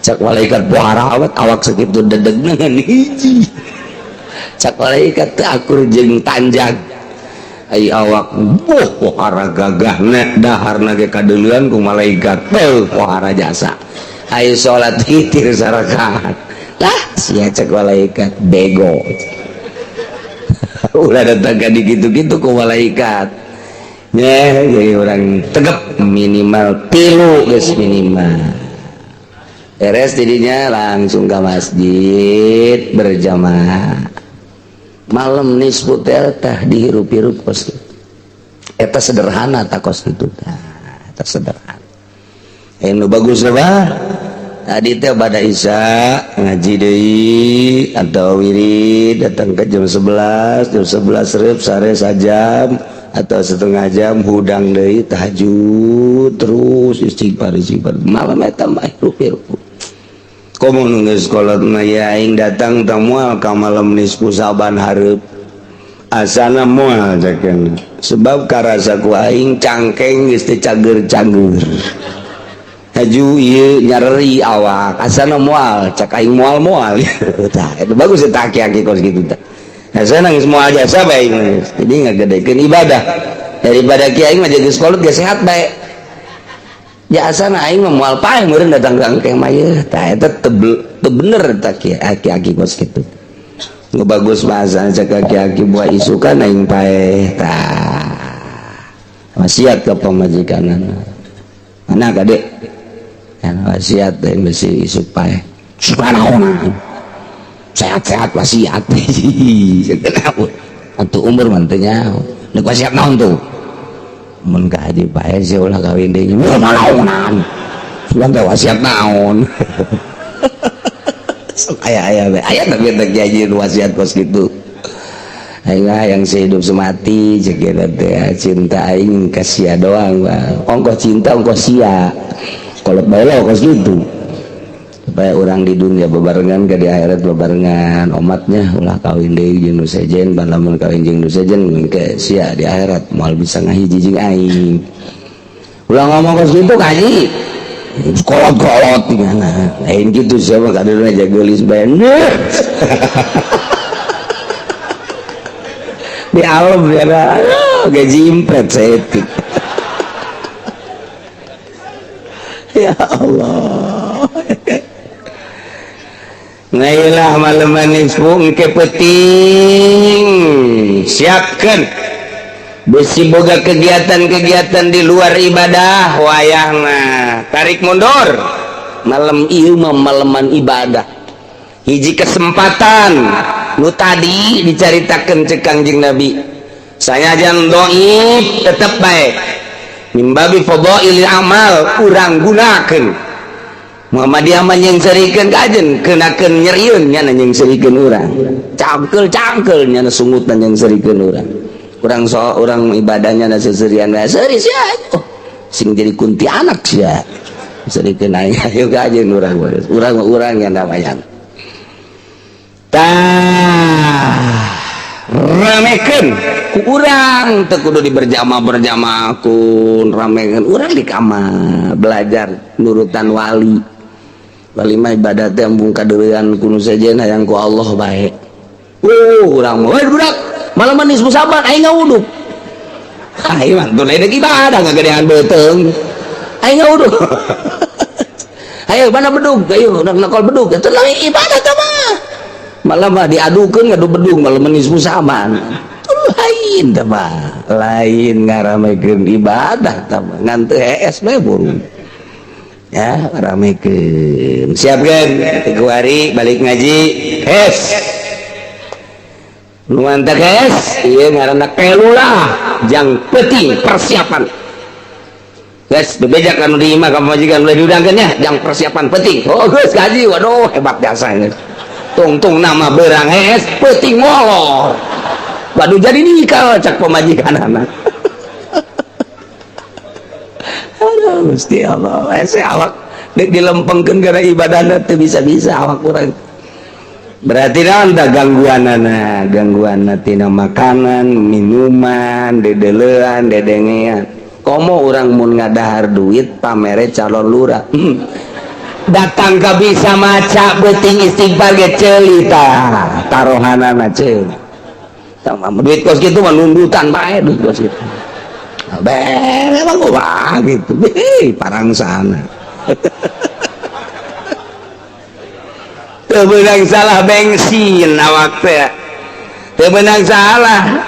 Cak malaikat, "Pohara awak, awak sakitu dedegna ngan 1." Cak malaikat, "Teu akur jeung tanjag ai awak." Boh, pohara gagahna, daharna ge kadeulean ku malaikat. Beuh, pohara jasa. Ayo salat witir sarakaat lah sia, cek malaikat, "Bego." Ulah datang ka gitu-gitu ku malaikat ya. Jadi orang tegap minimal 3 geus minimal beres jadinya langsung ke masjid berjamaah. Malam nisfu teh dihirup-hirup kos. Eta sederhana takos kitu tah, eta sederhana. Nu bagus bah tadi teh pada Isya ngaji deui atau wirid datang ke jam 11, jam 11 reup sare sajam atau setengah jam hudang deui tahajud terus istighfar istighfar malam eta mah hirup. Komo nu geus kolot mah ya aing datang teh moal ka malam nisfu Saban hareup asana moal cakeun sebab karasa ku aing cangkeng geus teu cager-cager haju ieu nyareri awak asana moal cak aing moal-moal. Tah itu bagus eta aki-aki kos kitu tah asana geus moal jasa bae geus jadi ngagedekeun ibadah daripada kiai mah geus kolot geus sehat bae ya asana aing mah moal paeh meureun datang ka engke mah ieu tah eta teu bener tah aki-aki kos kitu. Nu bagus bahasa cak aki-aki buah isukan aing paeh tah wasiat ka pamajikanana mana kadek wasiat teh besi isuk paeh subhanallah sehat-sehat wasiat. Untuk umur mah teu nyaho nek wasiat naon tuh mun ka haji paeh sia ulah kawin deui naonan sugan teh wasiat naon. Aya aya aya tapi teh kiai wasiat kos kitu aing yang sehidup semati ceuk teh cinta aing ka sia doang ongkoh cinta ongkoh sia kolot bae lo kos gitu supaya orang di dunia bebarengan ke di akhirat bebarengan omatnya ulah kawin deui jeung nu sejen ban lamun kawin jeung nu sejen engke sia di akhirat moal bisa ngahiji jeung aing ulah ngomong kos kitu ka haji kolot-kolot tingana lain kitu sia mah kadeureun aja geulis bae di alam ya gaji impret saeutik. Ya Allah. Ngailah malam nisfu engke peuting siapkeun besi boga kegiatan-kegiatan di luar ibadah wayahna tarik mundur malam ieu mah maleman ibadah hiji kesempatan nu tadi dicaritakeun ceuk Kangjeng Nabi sanajan dhaif tetep bae mimbabi fadailil amal urang gunakeun Muhammadiyah mah nyengserikeun kajen keunakeun nyerieun nya nyengserikeun urang cangkeul-cangkeul nya sungutan nyengserikeun urang urang so urang ibadahnya na seserian bae seuri sia oh sing jadi kuntianak sia serikeun aing ayo kajen urang urang urang nya namanya tah ramekeun ku urang teu kudu di berjamaah-berjamaah kun ramekeun urang di kamar belajar nurutan wali wali mah ibadah teh embung kadeuleuan ku nu sejen hayang ku Allah bae. Urang mah we budak malam nisfu Saban aing ngawuduk aing mah teu lain ibadah ngagedean beuteung aing ngawuduk ayo mana bedug ayo nakol bedug eta lain ibadah teh mah malah mah diadukeun ngadu bedug malam nisfu Saban lain teh mah lain ngaramekeun ibadah teh mah ngan teu hees bae burung ya ramekeun siap kan tiga hari balik ngaji hes nu mantap hes ieu ngaranna kelulah jang peuting persiapan geus bebeja ka nu di imah ka pamajikan ulah diudangkeun nya jang persiapan peuting oh geus gaji waduh hebat jasa geus tungtung nama berang hes peuting molor waduh jadi nikah cak pamajikanana. Aduh Gusti Allah hese awak deuk dilempengkeun kana ibadahna teu bisa-bisa awak urang berarti naon tah gangguanana gangguanna tina makanan minuman dedelean dedengean komo urang mun ngadahar duit pamere calon lurah datang ka bisa maca beuting istighfar ge ceuli tah tarohanana ceuli duit kos kitu mah nundutan bae duit kos kitu bere mah kumaha gitu parang sana teu beunang salah bensin awak teh teu beunang salah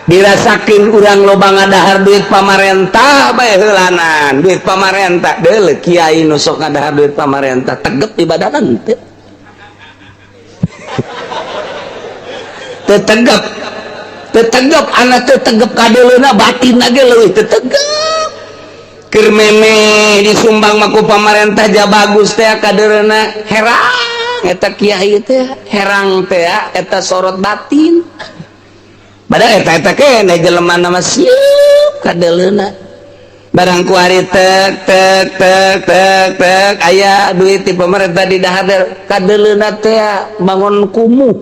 dirasakeun urang loba ngadahar duit pamarentah bae heulanan duit pamarentah deuleu kiai nu sok ngadahar duit pamarentah tegep ibadahna teu teu tegep Teu tegep anak, teu tegep kadeuleuna, batin ge leuwih teu tegep. Keur meme disumbang mah ku pamarentah ja bagus teh, kadereuna herang eta kiai teh, herang teh eta sorot batin. Padahal eta eta keneh jelema mah sieup kadeuleuna. Barang kuari tek tek tek tek tek aya duit di pemerintah di dahar, kadeuleuna teh bangun kumuh,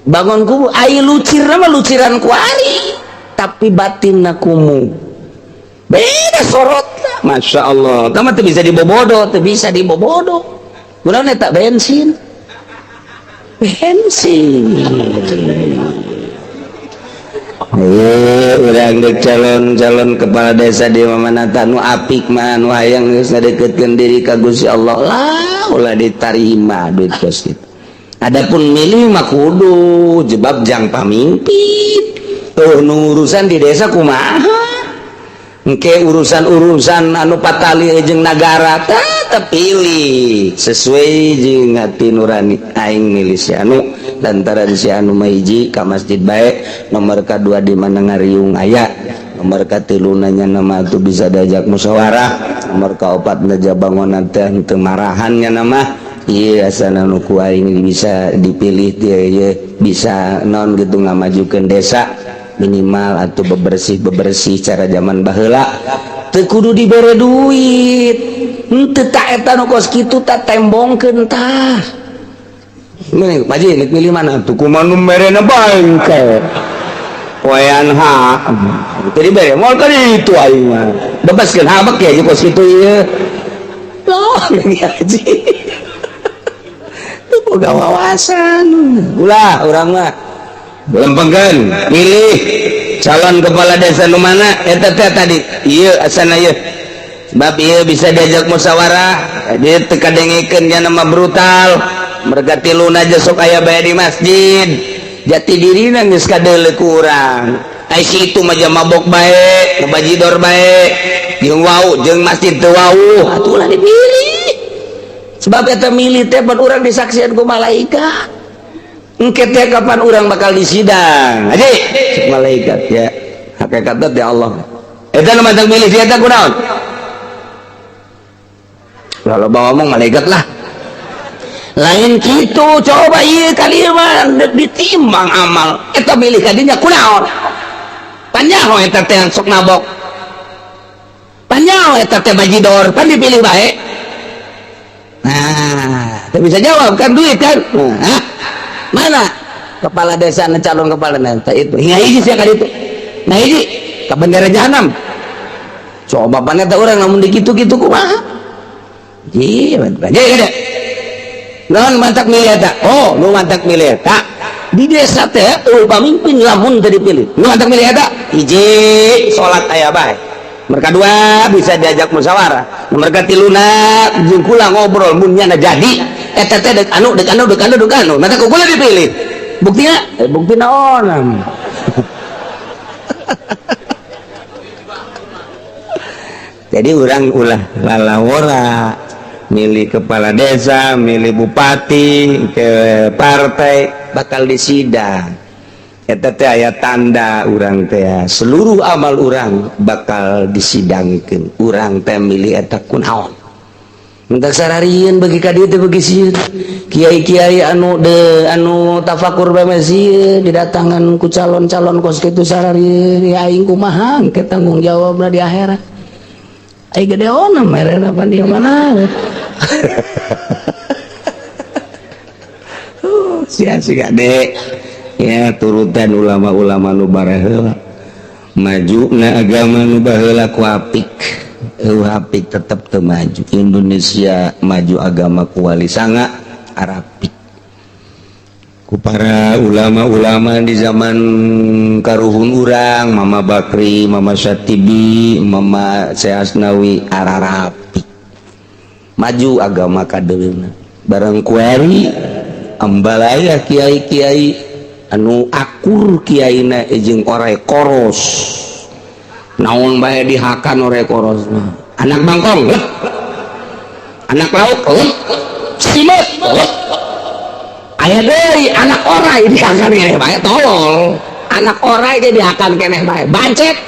bangun kumuh. Ai lucirna mah luciran kuari, tapi batinna kumuh, beda sorot. Masya Allah, kamu tuh bisa dibobodo, tuh bisa dibobodo. Kunaon eta? Bensin, bensin. Ayo, urang dek calon-calon kepala desa di mana nu apik mah, nu hayang geus ngadeukeutkeun diri ka Gusti Allah lah, ulah ditarima duit kos kitu. Adapun milih mah kudu, jebab jang pamimpin. Tuh nu urusan di desa kumaha? Engke urusan-urusan anu patali jeung nagara tetep pilih sesuai jeung hati nurani. Aing milih si anu lantaran si anu mah hiji ka masjid bae, nomor kadua di mana ngariung aya, nomor katilu nanya nama tuh bisa diajak musyawarah, nomor kaopat na bangunan teh teu marahan nya nama. Iya, asana nu ku aing bisa dipilih dia ieu bisa non gitu ngamajukeun desa minimal atau bebersih bebersih cara zaman baheula. Teu kudu dibere duit henteu tak eta nu kos kitu tak tembongkeun tah. Mending Pak Ji milih mana tuh, kumaha nu merena bangke poean ha teu dibere moal kan itu aing mah bebaskeun habek ya kos kitu ieu loh. Lagi haji teu boga wawasan. Ulah, urang mah lempengkeun milih calon kepala desa nu mana eta teh tadi ieu asana ieu, sebab ieu bisa diajak musyawarah, dia teu kadengekeun nya nama brutal. Merga tiluna aja sok aya bae di masjid, jati dirina geus kadeuleu ku urang. Ai si itu mah mabok bae, ngebajidor bae, jeung wau jeung masjid teu wau, atuh ulah dipilih. Sebab eta milih teh pan urang disaksian ku malaikat. Engke teh kapan urang bakal disidang haji cek malaikat ya hakikatna teh Allah eta nu mantap milih dia teh kunaon. Kalau bawa ngomong malaikat lah lain gitu. Coba iya kali mah ditimbang amal eta milih kadinya kunaon. Panyaho eta teh sok nabok, panyaho eta teh bajidor, pan dipilih bae. Nah, teu bisa jawab kan, duit kan. Nah, mana kepala desa, calon kepala desa itu hingga hiji sia kali itu, nah hiji ke bendera jahanam. Coba pan eta urang lamun dikitu-kitu kumaha? Ji, ji gede. Naon mantak milih eta? Oh, nu mantak milih eta di desa teh eueuh pamimpin lamun teu dipilih. Nu mantak milih eta hiji salat aya bae. Mereka dua bisa diajak musyawarah. Mereka tiluna jeung kula ngobrol mun nyana jadi eta teh dek anu dek anu dek anu dek anu. Mata ku kula dipilih. Buktina? Eh, bukti naon? Jadi orang ulah lalawora milih kepala desa, milih bupati, ke partai bakal disidang. Eta teh aya tanda urang teh seluruh amal urang bakal disidangkeun. Urang teh milih eta kunaon? Mentak sararieun bagi ka dieu teh bagi sieun. Kiai-kiai anu de anu tafakur bae mah sieun didatangan ku calon-calon kos kitu sararieun, ya aing kumaha engke tanggung jawabna di akhirat. Ai gede ona merena pan di mana? Sia sia gede. Ya turutan ulama-ulama nu bareheula. Maju na agama nu baheula ku apik. Eueuh apik tetep teu maju. Indonesia maju agama ku wali sanga arapik. Ku para ulama-ulama di zaman karuhun urang, Mama Bakri, Mama Syatibi, Mama Syekh Asnawi ararapik. Maju agama kadeuleuna. Barang kuari ambalaya kiai-kiai anu akur kiaina jeung orai koros. Naon bae dihakan orai koros mah. Anak bangkong, anak lauk, simet, Aya deui anak orai dihakan keneh bae, tolol. Anak orai ge dihakan keneh bae, bancet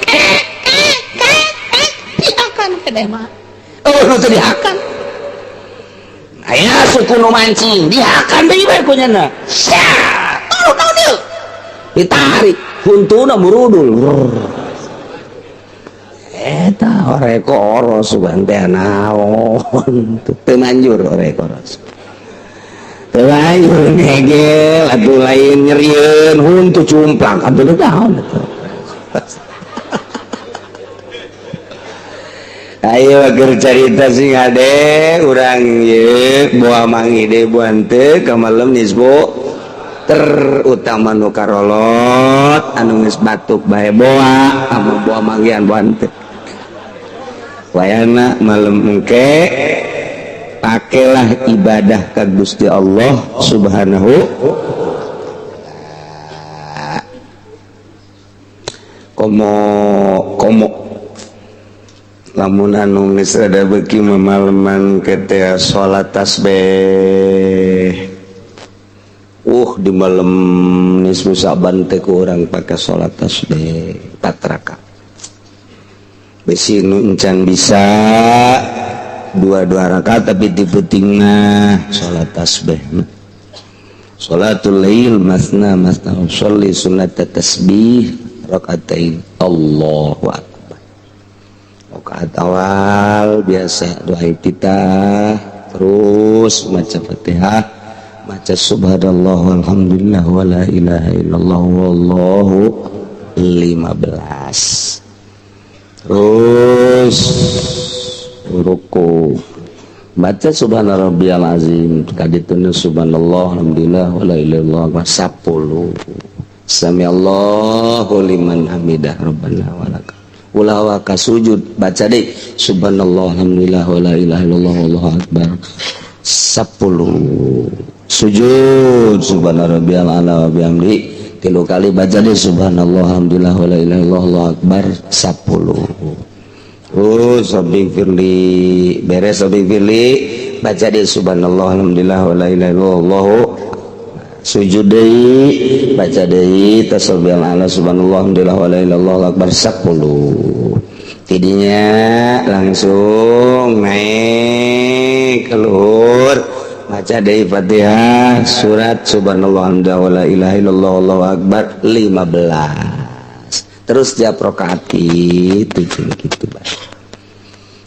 dihakan keneh mah. Oh, nu teu dihakan. Aya suku nu mancing, dihakan deui bae ku nyana. Sia, tolol naon ieu? Ditarik, huntuna murudul. Eta orai koros sugan teh naon, teu manjur orai koros. Teu manjur ngegel atuh lain nyerieun huntu cumplang atuh naon atuh. Ayo keur carita sing hade urang ieu boa mangi deui buah teu ka malem nisbu terutama nu karolot anu geus batuk bae boa anu boa manggihan buah teu. Wayana malem engke pakailah ibadah ka Gusti Allah Subhanahu komo komo lamun anu geus rada beuki mamaleman ke salat tasbih. Di malam nisfu Sa'ban teh ku urang pake salat tasbih 4 rakaat. Besi nu encan bisa dua-dua rakaat tapi di peutingna salat tasbih. Salatul lail masna masna sholli sunnat tasbih rakaatain. Allahu akbar. Rakaat awal biasa doa iftitah terus maca Fatihah, maca subhanallah walhamdulillah wala ilaha illallah wallahu 15. Terus ruku baca subhana rabbiyal azim kadituna subhanallah alhamdulillah wala ilaha illallah 10. Samiallahu liman hamidah rabbana walakal. Ulah waka sujud baca deui subhanallah alhamdulillah wala ilaha illallah wallahu akbar 10. Sujud subhana rabbiyal ala wa bihamdi 3 kali baca deh subhanallah alhamdulillah wala ilaha illallah allahu akbar 10. Oh sabing firli beres sabing firli baca deh subhanallah alhamdulillah wala ilaha illallah sujud deui baca deui tasbih ala subhanallah alhamdulillah wala ilaha illallah akbar 10. Tidinya langsung naik ke luhur baca deui Fatihah surat subhanallah alhamdulillah wala ilaha illallah allahu akbar 15. Terus tiap rakaat kitu kitu bae.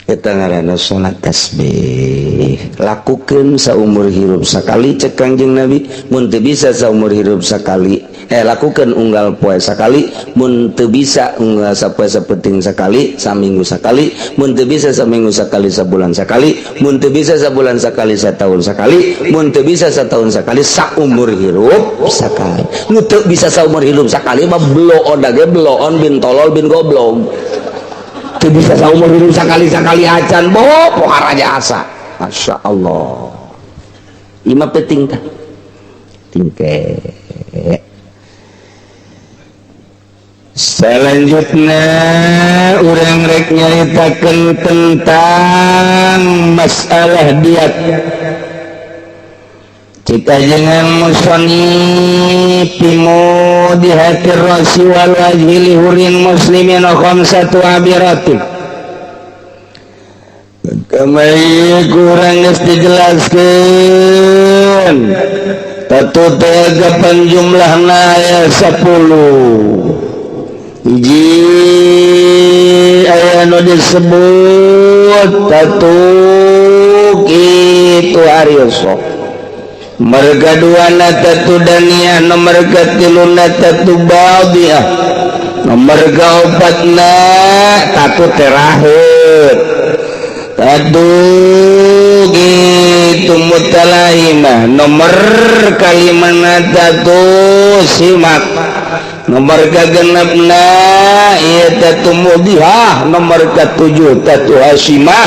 Eta ngaranna salat tasbih. Lakukeun saumur hirup sakali cek Kangjeng Nabi, mun teu bisa saumur hirup sakali, lakukeun unggal poe sakali, mun teu bisa unggal sapoe sapenting sakali, saminggu sakali, mun teu bisa saminggu sakali sabulan sakali, mun teu bisa sabulan sakali satahun sakali, mun teu bisa satahun sakali saumur hirup sakali. Nu teu bisa saumur hirup sakali mah bloon dage bloon bin tolol bin goblok. Teu bisa saumur hirup sakali-sakali acan boh pohara asa. Masya Allah. Ima penting tah. Tingke. Selanjutnya urang rek nyaritakeun tentang masalah diat. Jika jangan musonif di hati rasi wal wajhi li hurin muslimin khamsatu abiratin. Kamari kurang geus dijelaskeun. Tatu teh jumlahna aya 10. Hiji aya nu disebut tatu kitu arioso. Merga dua na tatu daniah, nomor katilu na tatu badiah, nomor kaopat na tatu terakhir tatu gitu mutalaimah, nomor kalimana tatu simak, nomor kagenepna ieu tatu mudihah, nomor katujuh tatu hasimah,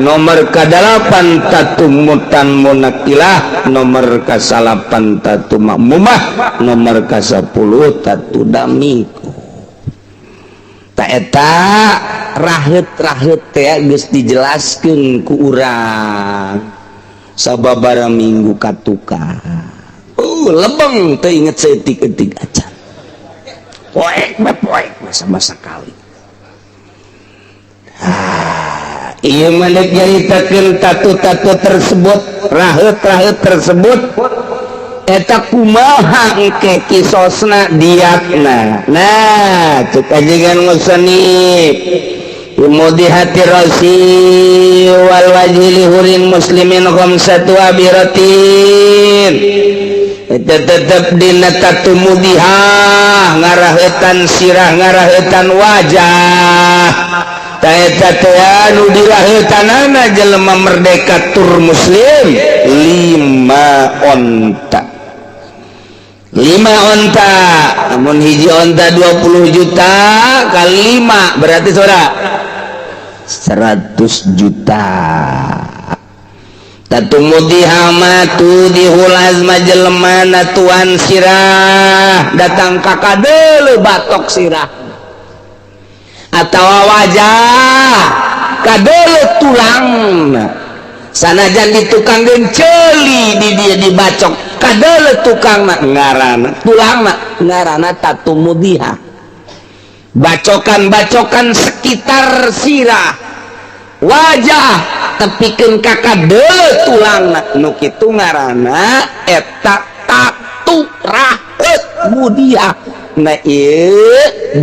nomor kadalapan tatu mutan munakilah, nomor kasalapan tatu makmumah, nomor kasapuluh tatu damiku. Ta eta raheut-raheut teh geus dijelaskeun ku urang sababaraha minggu katukang. Lebeng teu inget saeutik-eutik acan. Poek bae poek sama sekali. Ah, ieu mah deuk nyaritakeun tatu-tatu tersebut, raheut-raheut tersebut eta kumaha engke kisosna, diatna. Nah, cek ajengan musannif, mudihati ra'si wal wajhi li hurrin muslimin khamsatu abhiratin. Eta tetep dina tatu mudihah, ngarahetan sirah, ngarahetan wajah. Ta eta teh anu dirahetanana jelema merdeka tur muslim 5 onta, 5 onta. Namun hiji onta 20 juta kali 5 berarti saudara 100 juta. Tatu mudihah mah tudihul azma, jelema natuan sirah datang ka kadeuleu batok sirah atau wajah kadeuleu tulang, sanajan di tukang ceuli di dia dibacok kadeuleu tukang, ngaranna tulangna, ngaranna tatu mudihah. Bacokan-bacokan sekitar sirah, wajah, tepikeun ka kadeuleu tulangna, nu kitu ngaranna eta tatu raheut mudihah. Nah, ieu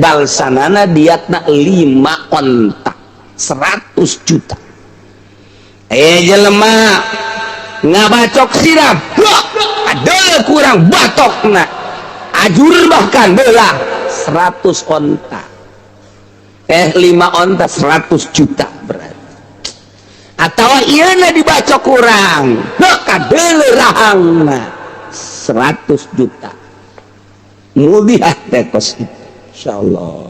balsanana diatna 5 onta 100 juta. Jelema ngabacok sirah ada kurang batokna ajur bahkan belah 100 onta, 5 onta 100 juta berarti. Atau ieu dibacok kurang kadeuleu rahangna 100 juta. Mudiah teh kos. Insyaallah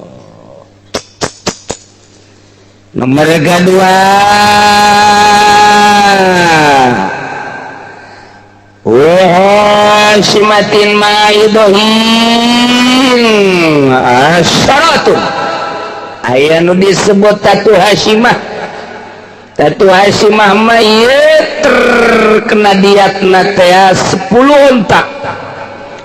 nomor kedua, Wahasyimatin ma'idohin asyaratun. Aya nu disebut tatu hasyimah. Tatu hasyimah mah ieu terkena diatna teh 10 unta,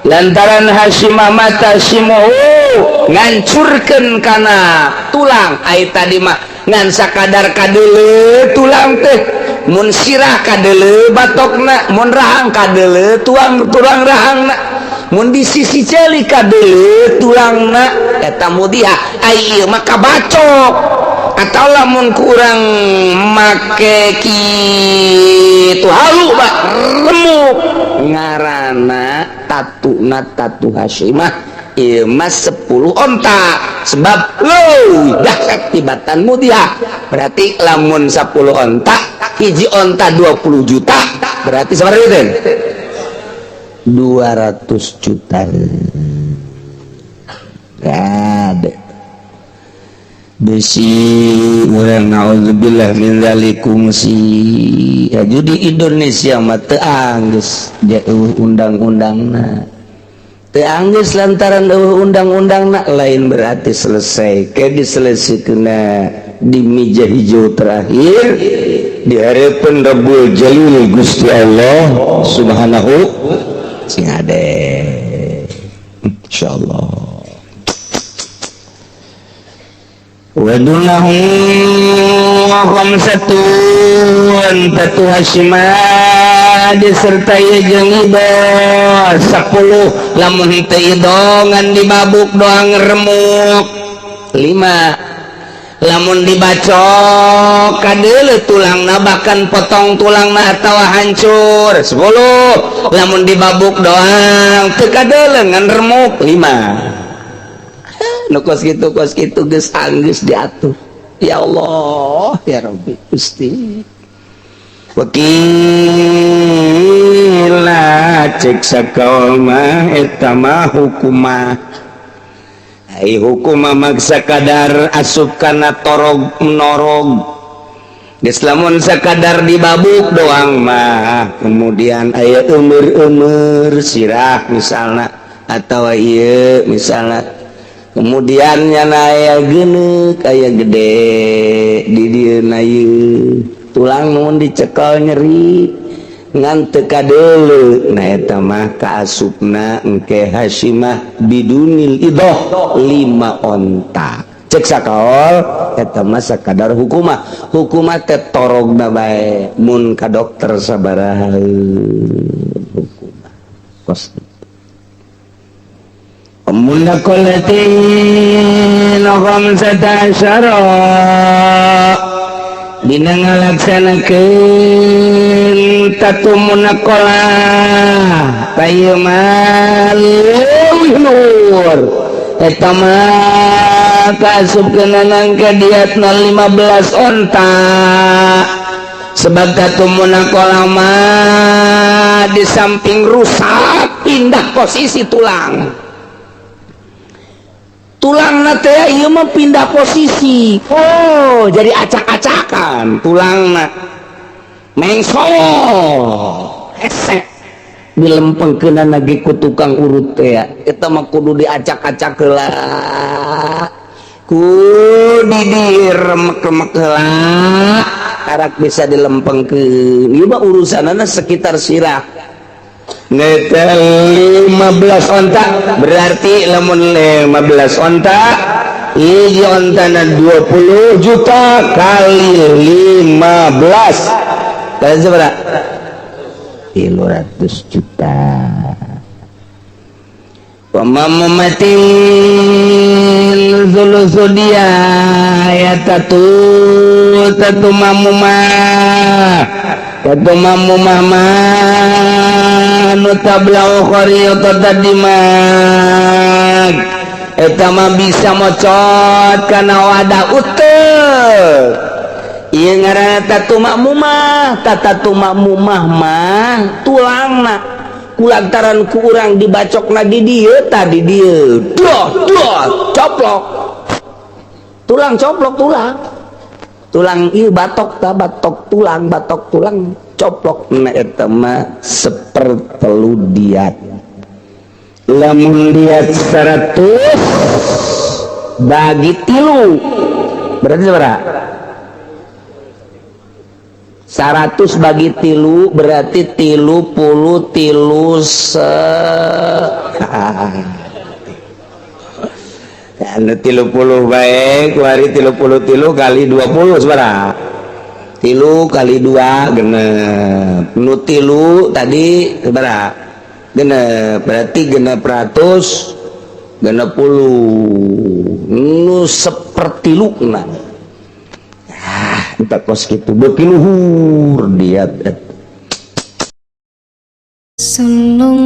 lantaran hasyimah mata simuhu ngancurkeun kana tulang. Ai tadi mah ngan sakadar kadeuleu tulang teh, mun sirah kadeuleu batokna, mun rahang kadeuleu tuang tulang rahangna, mun di sisi ceuli kadeuleu tulangna, eta mudiah. Ai ieu mah kabacok atau lamun kurang make kitu halu pak remuk, ngaranna tatuna tatu hasyimah. Ieu mah 10 onta sebab leuwih dahsyat tibatan mudiah. Berarti lamun 10 onta, hiji onta 20 juta, berarti sabaraha itu? 200 juta. Gade besi urang, naudzubillah min zalikum. Si ya, di Indonesia mah teu anggeus jauh undang-undangna, teu anggeus lantaran eueuh undang-undangna lain berarti selesai. Kayak diselesaikan di meja hijau terakhir di hadapan Rabbul Jalil Gusti Allah Subhanahu sing ade, insyaallah. Wadunahu khamsatun tatu hasyimah disertai jeung ido 10. Lamun teu idongan dibabuk doang remuk 5, lamun dibacok kadeuleu tulangna bahkan potong tulangna atawa hancur 10, lamun dibabuk doang teu kadeuleu ngan remuk 5. Nu kos kitu, kos kitu geus anggeus diatur. Ya Allah, ya Rabbi Gusti. Wakila cek sakaul mah eta mah hukumah. Ai hukum maksa kadar asup kana torog menorog. Geus lamun sakadar dibabuk doang mah kemudian aya eumeur-eumeur sirah misalna atawa ieu misalna, kemudian nyana aya geneuk, aya gede di dieu ieu tulang mun dicekel nyeri. Ngan teu kadeuleu. Nah, eta mah kaasupna engke hasyimah bidunil idah 5 onta. Cek sakaol eta mah sakadar hukumah. Hukumah teh torogna bae, mun ka dokter sabaraha hukumah. Kos Munaqalatin 15 dina ngalaksanakeun tatu munaqalah ieu mah leuwih luhur. Eta mah kaasupkeun ka diatna 15 onta, sebab tatu munaqalah mah di samping rusak, pindah posisi tulang. Tulang teh ieu mah pindah posisi. Oh, jadi acak-acakan tulangna, mengsol, hese dilempengkeunana ge ku tukang urut teh. Eta mah kudu diacak-acak heula, ku diremek-remek heula, karak bisa dilempengkeun. Ieu mah urusanana sekitar sirah. Ngetel 15 onta, berarti lamun 15 onta, hiji ontana 20 juta kali 15 kali seberapa? 300 juta. Pemamumatin sulusu dia ya, tatu tatu mamumah, tatu mamumah nu tablau khariyata dimag. Eta mah bisa mocot kana wadah utuh. Ieu ngaranna tatu makmumah. Tatu makmumah mah tulangna kulantaran ku urang dibacokna di dieu, tadi dieu doh doh coplok tulang, coplok tulang, tulang ieu batok ta, batok tulang, batok tulang coplok. Nah, eta mah sepertelu diat. Lamun diat 100 bagi 3 berarti berapa? 100 bagi 3 berarti 33 se anu 30 baik hari 33 kali 20 seberapa? 3 kali 2 genep, nu 3 tadi seberapa? Genep, berarti 660 nu sepertilu. Nah, ah, entah kos gitu beuki luhur diat. Sallallahu